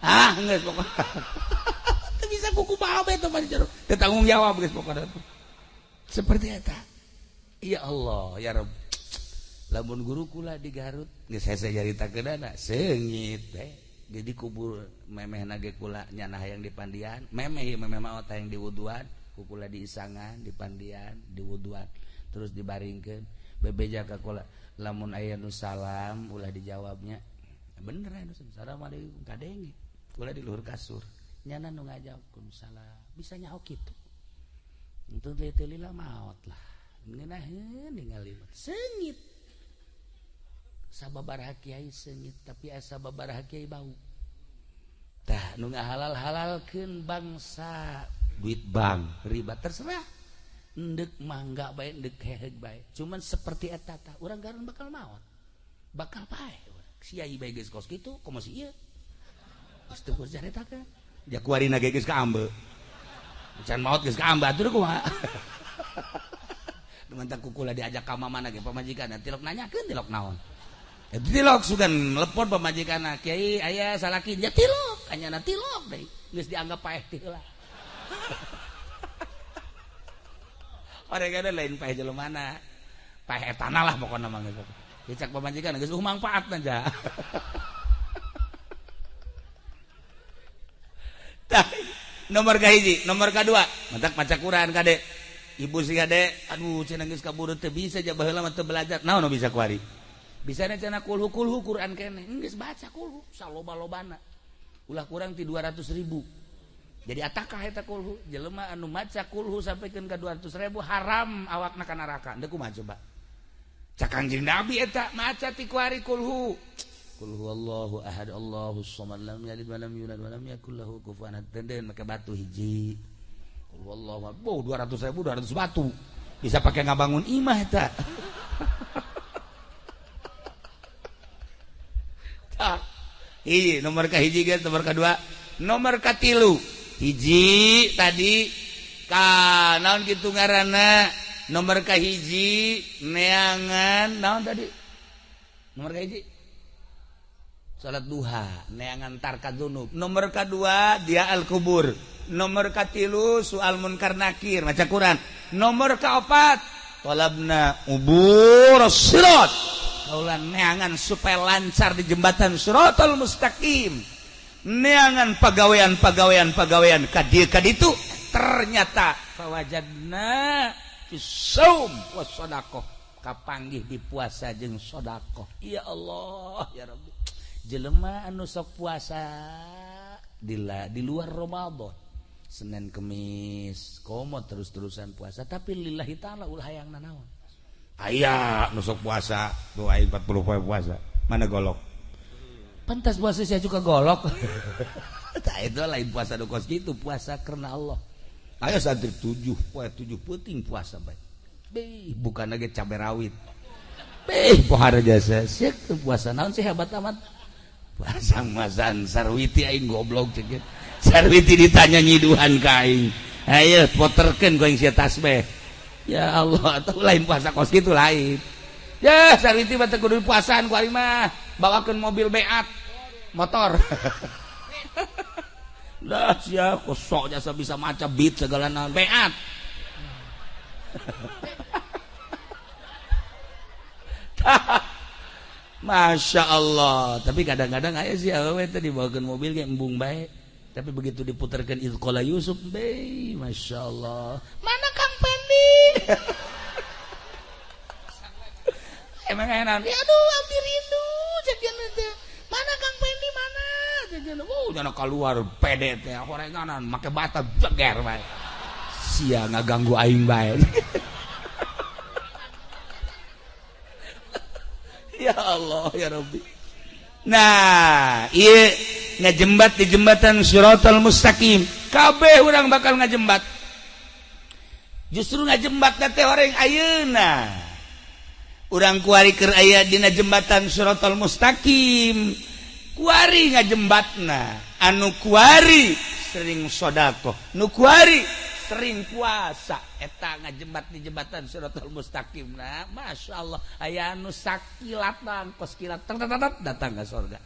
ah geus pokona teu bisa kuku bae teh mah jero teu tanggung jawab geus pokona seperti eta ya Allah ya Rabb lamun guru kula di Garut geus hese nyaritakeunana seungit teh jadi kubur memehna ge kula nyana hayang di pandian memeh ieu memeh maot hayang diwuduan kukula diisangan di pandian diwuduan terus dibaringkeun bebeja ka kula lamun aya nu salam ulah dijawabnya bener aya nu assalamualaikum kadenge kula di luhur kasur nyana nu ngajawab salam bisa nyaho kitu untung teu lila maot lah ngeunaheun ningali seungit sababaraha kiai seungit tapi asa sababaraha kiai bau tah nu ngahalal-halalkeun bangsa duit bank riba terserah endek mangga bae endek heheg bae cuman seperti eta tah urang garan bakal maot bakal paeh si ai bae geus kos kitu komo si ieu geus teu kudu caritakeun ja kuarina ge geus kaambe can maot geus kaambe atuh kumaha mantak kukula diajak ka mamana ge pamajikan tilok nanyakeun tilok naon tilok sugan lepon pamajikan kiai aya salaki nya tilok anyana tilok deui geus dianggap paeh teh heula oregana lain paeh jelemana paeh etana lah pokona mah geus dicak pamajikan geus mangfaatna ja tah nomor kahiji nomor kadua mantak maca Quran kade ibu si kade aduh cenah geus kaburu teu bisa ja baheula mah teu belajar naon bisa kuari bisa cenah kulhu kulhu Quran keneh geus baca kulhu saloba-lobana ulah kurang ti 200.000 jadi atakah eta kulhu jelema anu maca kulhu sampaikan ka 200.000 haram awakna ka neraka deuk kumaha coba cak Kangjeng Nabi eta maca ti kuari kulhu qul huwallahu ahad Allahus samad lam yalid wa lam yulad wa lam yakul lahu kufuwan ahad denden make batu hiji qul huwallahu ahad 200.000 200 batu bisa pakai ngabangun imah eta. Hiji nomor ka hiji guys, nomor kedua, nomor katilu. Hiji tadi ka naon kitu ngaranna Nomor kahiji neangan naon tadi? Nomor kahiji salat duha neangan tarka dzunub. Nomor kadua dia al kubur. Nomor katilu soal munkar nakir maca Quran. Nomor kaopat talabna ubur sirat. Kaula neangan supaya lancar di jembatan siratal mustaqim. Neangan pagawean-pagawean-pagawean ka dieu ka ditu ternyata fawajadna fisaum was sadaqah kapanggih di puasa jeung sedekah. Ya Allah ya Rabbi. Jelema anu sok puasa di luar Ramadan, Senin Kemis komo terus-terusan puasa tapi lillahi ta'ala ulah hayang nanaon. Aya nu sok puasa tuh aing 40 poe puasa. Mana golok? Pantas puasa saya juga golok. Tah itu lain puasa nu kos kitu, puasa karena Allah. Aya santri 7 poe 7 peuting puasa bae. Beh, bukan lagi cabe rawit. Beh, pohara jasa. Sia puasa naon sih hebat amat. Puasa masan sarwiti aing goblok cek. Sarwiti ditanya nyiduhan ka aing. Ayo poterkeun ku aing sia tasbih. Ya Allah, atau lain puasa kos kitu lain. Ya, sarwiti mah teu kudu puasaan ku aing mah. Bawakeun mobil beat, motor. Lah sia kosok jasa bisa maca beat segala naon beat. Masya Allah. Tapi kadang-kadang aya sih awewe teh dibawakeun mobil ge embung bae. Tapi begitu diputarkan Idqala Yusuf, be, Masya Allah. Mana Kang Pendi? Emang enak. Ya aduh, abdi rindu. Cekian teh. Mana Kang Pendi mana? Cekian. Oh, jangan keluar pede teh. Horenganan make bata jeger bae. Sia ngaganggu aing bae. Ya Allah, ya Rabbi. Nah, ieu ngajembat di jembatan Siratal Mustaqim. Kabeh urang bakal ngajembat. Justru ngajembat teh orang ayeuna. Urang kuari keur aya dina jembatan Siratal Mustaqim. Kuari ngajembatna. Anu kuari sering sedekah, nu kuari sering puasa. Eta ngajembat di jembatan Siratal Mustaqim. Nah, Masya Allah, aya anu sakilatan kos kilat datang ke surga.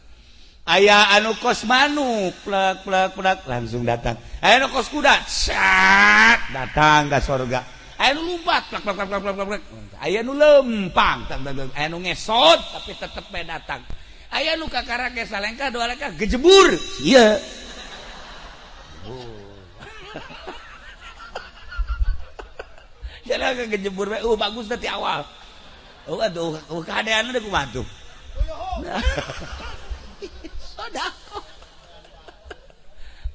Aya anu kos manuk plek plek plek langsung datang. Aya anu kos kuda cat datang ke surga. Aya anu lompat plek plek plek plek plek. Aya anu lempang, aya anu ngesot tapi tetep bae datang. Aya anu kakara ge salengkah dua lengkah gejebur. Ieu. Oh. Jalan kejebur bae, bagus teh ti awal. Oh aduh, kahadeanna teh kumaha tuh. Sedekah.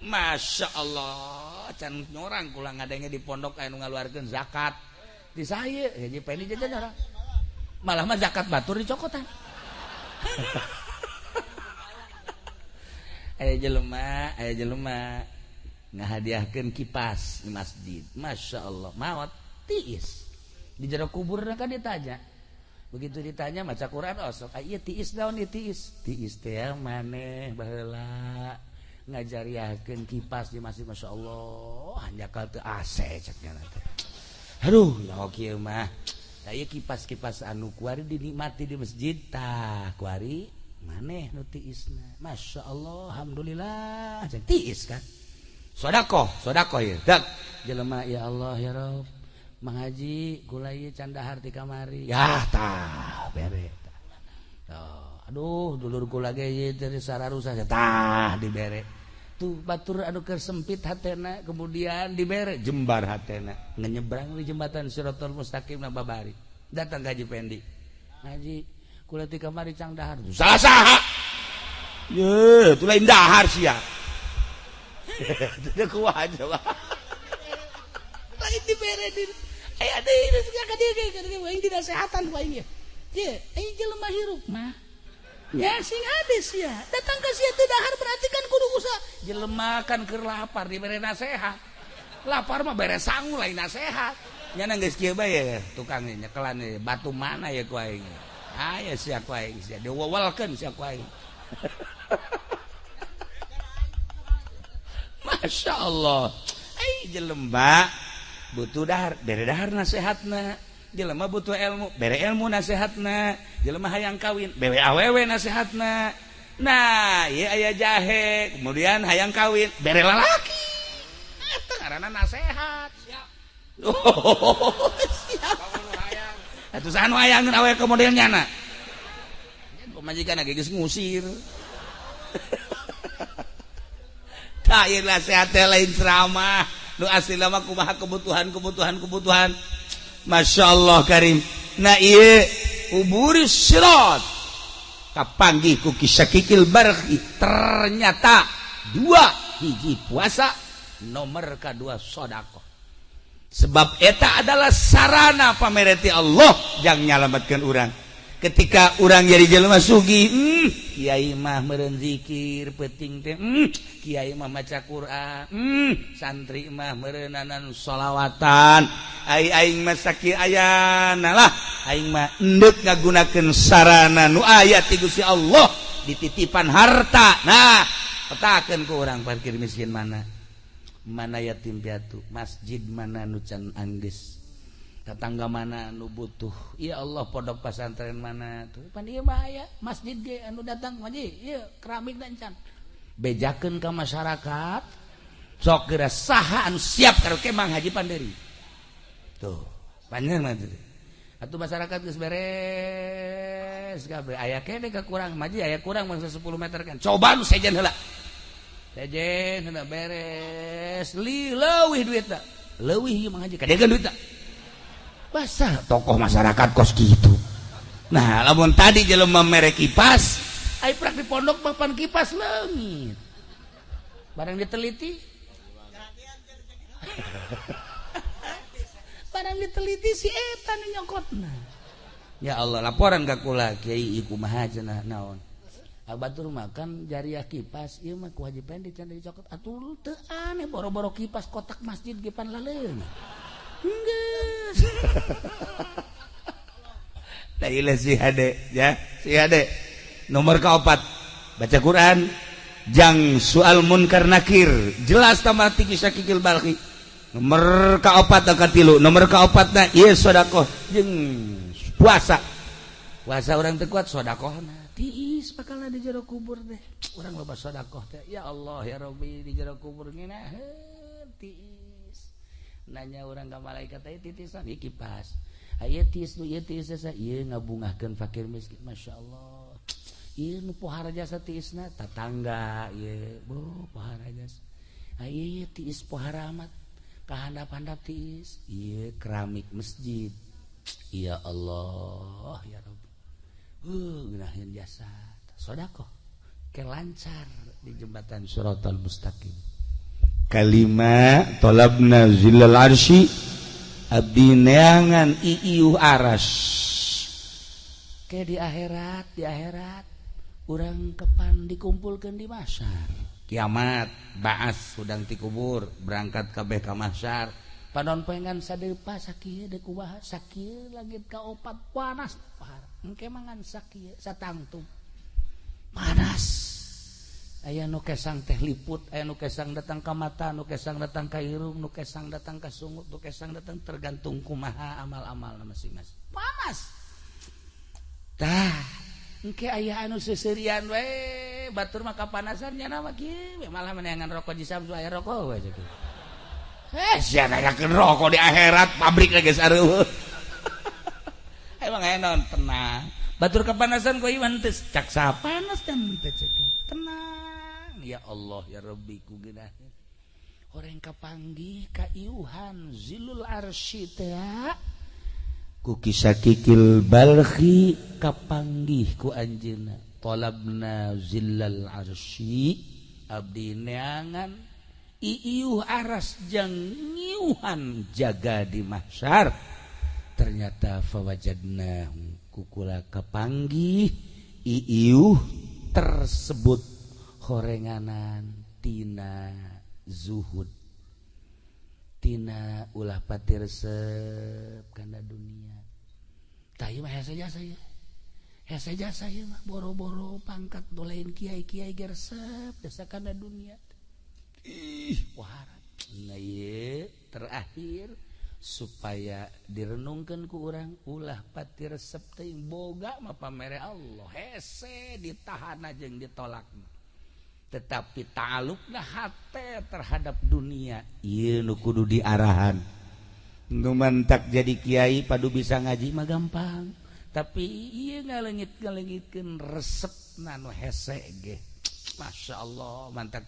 Masya Allah, can nyorang kula ngadenge di pondok aya nu ngaluarkeun zakat. Di saya, ya Pendi jajan nyorang. Malah mah zakat batur dicokotan. Aya jelema ngahadiahkeun kipas di masjid. Masya Allah, maot tiis. Di jero kubur kan ditanya. Begitu ditanya maca Quran osok, ieu tiis naon ieu tiis? Tiis teh maneh baheula ngajariahkeun kipas di masjid. Masya Allah, hanjakal teu AC cek nya teh. Aduh, nyaho kieu mah. Tah ieu kipas-kipas anu kuari dinikmati di masjid tah kuari maneh nu tiisna. Masya Allah, alhamdulillah cek tiis kan. Sedekah, sedekah ieu. Dak jelema ya Allah ya Rabb. Mang Haji gula ieu can dahar ti kamari. Ya tah bere tah. Oh, aduh dulur kula ge ieu teh sararusa tah dibere. Tuh batur anu keur sempit hatena kemudian dibere jembar hatena. Ngenyebrang di jembatan Siratal Mustaqim na babari. Datang ka Haji Pendi. Haji kula ti kamari cang dahar. Salah saha? Ye, tu lain dahar sia. Teu kuat coba. Lain dibere di aya deui ka dieu aing dinasehatan ku aing ye. Ye, aing jelema hirup mah. Ya sing hade sia. Datang ka sia teu dahar berarti kan kudu usaha. Jelema kan keur lapar dibere nasehat. Lapar mah bere sangu lain nasehat. Nya geus kieu bae ya tukang nyekelan batu mana ya ku aing. Aya sia ku aing sia diwewelkeun sia ku aing. Masya Allah. Ai jelema butuh dahar, bere dahar nasehatna. Jelema butuh ilmu, bere ilmu nasehatna. Jelema hayang kawin, bere awewe nasehatna. Nah, ieu aya jahe, kemudian hayang kawin, bere lalaki. Eta ngaranna nasehat. Siap. Oh, siap. Atuh saha nu hayangeun awewe ke model nyana? Pamajikan ge geus ngusir. Tah ieu nasehat teh lain ceramah. Nu asli mah kumaha kebutuhan. Masya Allah karim. Nah ieu uburis sirat kapanggih ku Kisakikil Barhi. Ternyata dua hiji puasa, nomor kedua sodakoh. Sebab eta adalah sarana pamereti Allah yang nyalamatkan urang. Ketika urang jadi jelema sugih, kiai mah meureun zikir peuting teh, kiai mah maca Quran, santri mah meureunanan sholawatan. Ai aing mah sakieu ayana lah, aing mah endek ngagunakeun sarana nu aya ti Gusti Allah dititipan harta. Nah, petakeun ku urang parkir miskin mana? Mana yatim piatu, masjid mana nu can anggeus, tetangga mana nu butuh. Ya Allah, pondok pesantren mana tuh pan ieu mah aya masjid ge anu datang haji ieu keramik dan can bejakeun ka masyarakat. Sok geura saha anu siap karaoke Mang Haji Panderi tuh panjang mah tuh. Atuh masyarakat geus beres kabeh, aya kene kakurang haji, aya kurang mangsa 10 meter kan coba nu sejen heula, sejen heula beres li leuwih duitna, leuwih ieu Mang Haji kadegan duitna. Basah tokoh masyarakat kos gitu. Nah, lamun tadi jelema mere kipas, ai prak di pondok mah pan kipas leungit. Barang diteliti. Barang diteliti si eta nu nyokotna. Ya Allah, laporan ka kula kiai ieu kumaha cenah naon. Batur makan jariah kipas ieu mah kewajiban dican dicokot. Atuh teu aneh boro-boro kipas kotak masjid ge pan laleung. Enggak. Tailah si hade ya, si hade. Nomor keempat, baca Quran, jang soal munkar nakir, jelas tambah tinggi Syakikil Balkhi. Nomor keempat katilu, nomor keempatna ieu sedekah jeung puasa. Puasa orang teu kuat sedekahna. Tiis bakalna di jero kubur teh. Urang loba sedekah teh. Ya Allah ya Rabbi di jero kubur ngeunaheun tiis. Nanya orang ke malaikat teh titisan ieu kipas. Aya tiis nu ieu tiis jasa ieu ngabungahkeun fakir miskin. Masya Allah. Ieu nu pohara jasa tiisna tatangga ieu bo pohara jasa. Aya ieu tiis pohara amat kahandap-handap tiis ieu keramik masjid. Ya Allah ya Rabbi. Ngeunaheun jasa sedekah ke lancar di jembatan Shiratal Mustaqim. Kalima talabna zillal arsy abdi neangan iiuh aras. Ke di akhirat urang kepan dikumpulkeun di mahsyar. Kiamat baas hudang ti kubur berangkat kabeh ka mahsyar. Panon poengan sadeupa sakieu deuk kumaha sakieu langit ka opat panas pahar. Engke mangan sakieu satangtung. Panas. Aya nu kesang teh liput, aya nu kesang datang ka mata, nu kesang datang ka irung, nu kesang datang ka sungut, nu kesang datang tergantung kumaha amal-amal masing-masing. Panas. Tah, engke aya anu seuseurian we, batur mah kapanasan nya mah kieu, malah meneangan rokok di Samsu aya rokok we kieu. Sia nanyakeun rokok di akhirat pabrik geus areueuh. Emang aya naon tenang. Batur kapanasan ku ieu teu cak panas dan teu cek. Tenang. Ya Allah ya Rabbi ku geunaheun. Horeng kapanggih ka iuhan zilul arsy teh ku Kisakikil Balkhi kapanggih ku anjeunna talabna zillal arsy abdi neangan iiuh aras jang ngiuhan jaga di mahsyar. Ternyata fawajadna kukula kapanggih iiuh tersebut horenganan tina zuhud tina ulah pati resep kana dunia. Tah ieu mah hese jasa ieu. Hese jasa ieu mah boro-boro pangkat lain kiai-kiai ge resep jasa kana dunia. Ih, wahara. Nah ieu terakhir Supaya direnungkeun ku urang ulah pati resep teuing boga mah pamere Allah hese ditahan jeung ditolak. Tetapi ta'alluqna hate terhadap dunia ieu nu kudu diarahan. Nu mantak jadi kiai padu bisa ngaji mah gampang, tapi ieu ngaleungit-ngaleungitkeun resepna nu hese ge. Masya Allah mantak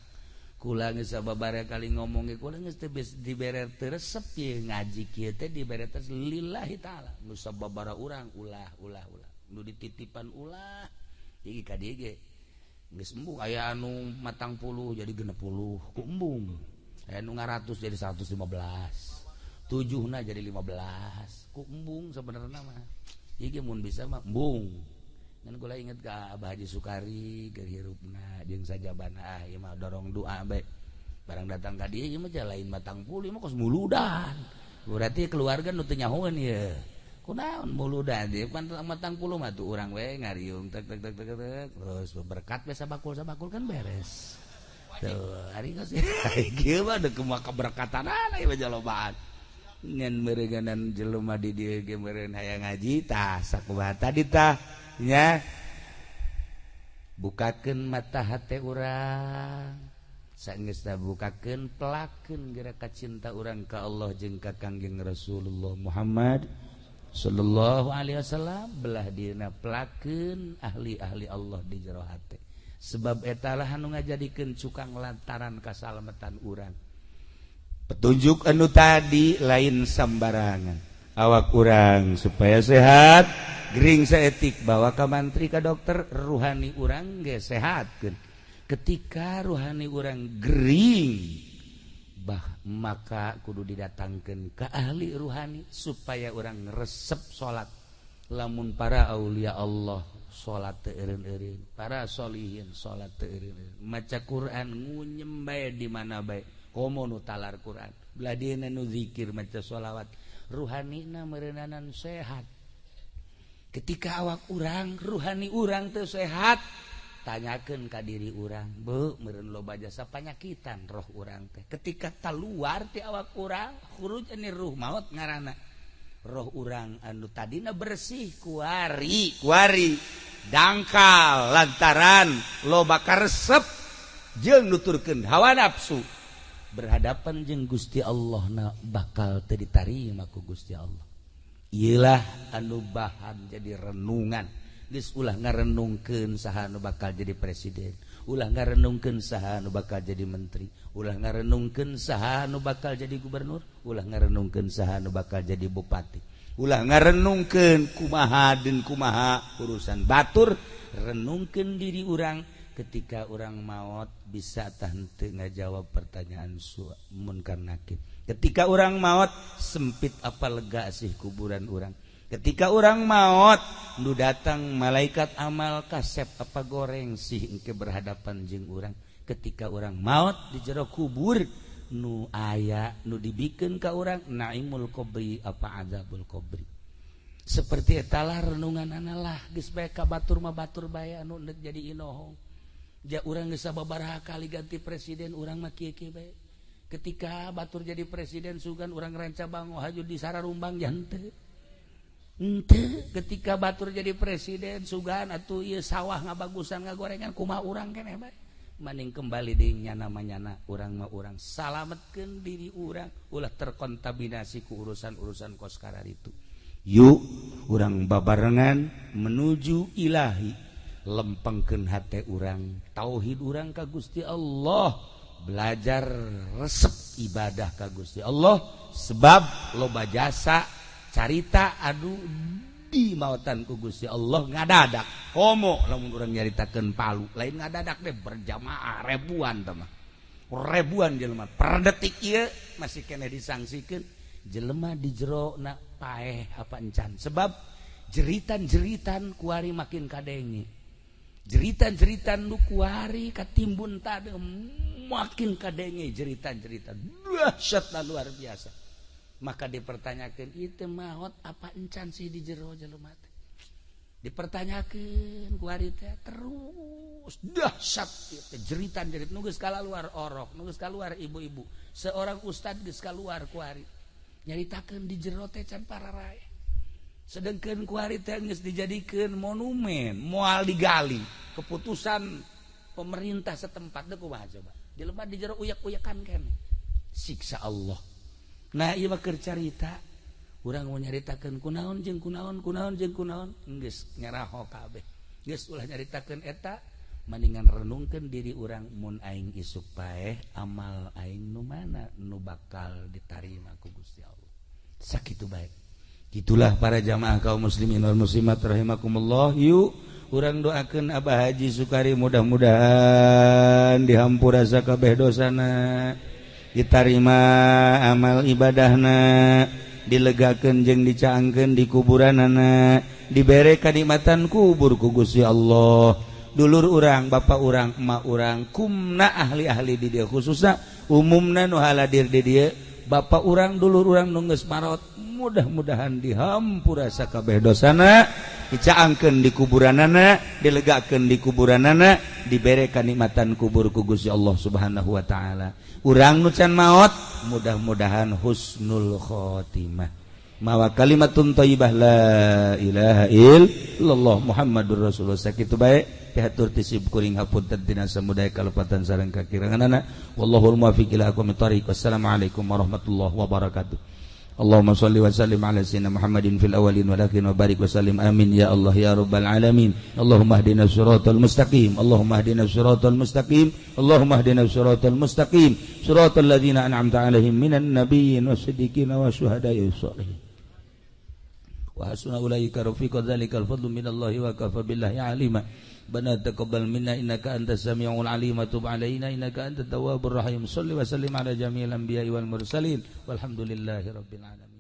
kula geus sababaraha kali ngomong ge kula geus teu dibere teu resep ieu ngaji kieu teh dibere teh lillahi taala. Nu sababaraha urang ulah ulah ulah nu dititipan ulah iki ka dieu ge geus embung aya anu 40 jadi 60 ku embung, aya nu 100 jadi 115, 7na jadi 15 ku embung sebenarnya mah. Iki mun bisa mah embung. Ngan kula inget ka Abah Haji Sukari keur hirupna jeung sajabana ah ieu mah dorong doa bae. Barang datang ka dieu ieu mah lain 40 ieu mah kos muludan. Berarti keluarga nu teu nyahoeun ieu. Kunaon muludan ieu pan 40 mah tuh urang we ngariung tek tek tek tek tek terus berkat we sabakul-sabakul kan beres. Tuh ari geus kieu mah deuk kumaha keberkatanana ieu mah jalobaan. Ngan meureunganan jelema di dieu ge meureun hayang ngaji tah sakumaha tadi tah nya bukakeun mata hate urang saenggeusna bukakeun pelakeun geura kacinta urang ka Allah jeung ka Kangjeng Rasulullah Muhammad sallallahu alaihi wasallam belah dieuna pelakeun ahli-ahli Allah di jero hate sebab eta lah anu ngajadikeun cukang lantaran kasalamatan urang. Petunjuk anu tadi lain sambarangan awak urang supaya sehat gering saetik bawa ka mantri ka dokter ruhani urang ge sehatkeun. Ketika ruhani urang gering bah maka kudu didatangkeun ka ahli ruhani supaya urang resep salat. Lamun para aulia Allah salat teu eureun-eureun, para solihin salat teu eureun-eureun, maca Quran ngunyem bae di mana bae komo nu talar Quran belah dieuna nu zikir maca sholawat ruhanina meureunana sehat. Ketika awak urang ruhani urang teu sehat tanyakeun ka diri urang beuh meureun loba jasa panyakitan roh urang teh. Ketika kaluar ti awak urang khuruj ani ruh maut ngaranna roh urang anu tadina bersih kuari kuari dangkal lantaran loba karesep jeung nuturkeun hawa nafsu berhadapan jeung Gusti Allah na bakal teu ditarima ku Gusti Allah. Iyalah anu bahan jadi renungan. Geus ulah ngarenungkeun saha anu bakal jadi presiden, ulah ngarenungkeun saha anu bakal jadi menteri, ulah ngarenungkeun saha anu bakal jadi gubernur, ulah ngarenungkeun saha anu bakal jadi bupati, ulah ngarenungkeun kumaha deun kumaha urusan batur. Renungkeun diri urang ketika urang maot bisa tah henteu ngajawab pertanyaan munkar nakir. Ketika urang maot sempit apa lega sih kuburan urang. Ketika urang maot nu datang malaikat amal kasep apa goreng sih engke berhadapan jeung urang. Ketika urang maot di jero kubur nu aya nu dibikeun ka urang naimul qabri apa azabul qabri. Seperti etalah renungan analah geus bae ka batur mah batur bae anu neuk jadi inohong. Ja urang geus sababaraha kali ganti presiden urang mah kieu-kieu bae. Ketika batur jadi presiden sugan urang ranca bango haju di Sararumbang jante. Henteu ketika batur jadi presiden sugan atuh ieu sawah ngabagusan ngagorengan kumaha urang keneh bae. Maning kembali deui nyana manyana urang mah urang salametkeun diri urang ulah terkontaminasi ku urusan-urusan kos kararitu. Yuk urang babarengan menuju ilahi. Lempengkeun hate urang tauhid urang ka Gusti Allah, belajar resep ibadah ka Gusti Allah sebab loba jasa carita anu di mautan ku Gusti Allah ngadadak. Komo lamun urang nyaritakeun palu lain ngadadak deh berjamaah ribuan teh mah ribuan jelema per detik ieu masih keneh disangsikeun jelema di jero na paeh apa encan sebab jeritan-jeritan kuari makin kadenge. Jeritan-jeritan nu kuari katimbun tadi makin kadenge jeritan-jeritan dahsyatna luar biasa. Maka dipertanyakan itu maot apa encan sih di jero jelema teh. Dipertanyakan kuari teh terus dahsyat teh jeritan-jerit nu geus kaluar orok, nu geus kaluar ibu-ibu, seorang ustad geus kaluar kuari. Nyaritakeun di jero teh can pararae. Sedengkeun kuari teh geus dijadikeun monumen, moal digali. Keputusan pemerintah setempat deh kumaha coba. Jelema di jero uyak-uyakan keneh. Siksa Allah. Nah, ieu mah keur carita. Urang mau nyaritakeun kunaon jeung kunaon, kunaon jeung kunaon, geus ngeraho kabeh. Geus ulah nyaritakeun eta, mendingan renungkeun diri urang mun aing isuk paeh amal aing nu mana nu bakal ditarima ku Gusti Allah. Sakitu bae. Gitulah para jamaah kaum muslimin wal muslimat rahimakumullah. Yuk urang doakeun Abah Haji Sukari mudah-mudahan dihampura sakabeh dosana, ditarima amal ibadahna, dilegakeun jeung dicaangkeun di kuburanana, dibere kanikmatan kubur ku Gusti Allah. Dulur urang, bapak urang, emak urang, kumna ahli-ahli di dieu khususna umumna nu haladir di dieu, bapak urang, dulur urang nu geus marot, mudah-mudahan dihampura sakabeh dosana, dicaangkeun di kuburanana, dilegakeun di kuburanana, dibere kanikmatan kubur ku Gusti Allah Subhanahu wa taala. Urang nu can maot mudah-mudahan husnul khotimah. Mawa kalimatun thayyibah la ilaha illallah Muhammadur Rasulullah. Sakitu bae pihatur ti sim kuring, hapunten tina samudaya kalepatan sareng kakiranganana. Wallahul muwaffiq ila aqwamit thariq. Wassalamualaikum warahmatullahi wabarakatuh. Allahumma shalli wa sallim ala sayyidina Muhammadin fil awwalin wal akhirin wa barik wa sallim. Amin ya Allah ya rabbal alamin. Allahumma ihdina siratal mustaqim. Allahumma ihdina siratal mustaqim. Allahumma ihdina siratal mustaqim. Siratal ladzina an'amta alaihim minan nabiyyin wasiddiqin wasyuhada'i wassalihin. Wa hasuna ulaika rafiqa. Dzalikal fadlu minallahi wa kafa billahi alima. Bana taqabbal minna innaka antas samiul alim wa tub alaina innaka antat tawwabur rahim. Shalli wa sallim ala jami'il anbiya'i wal mursalin walhamdulillahi rabbil alamin.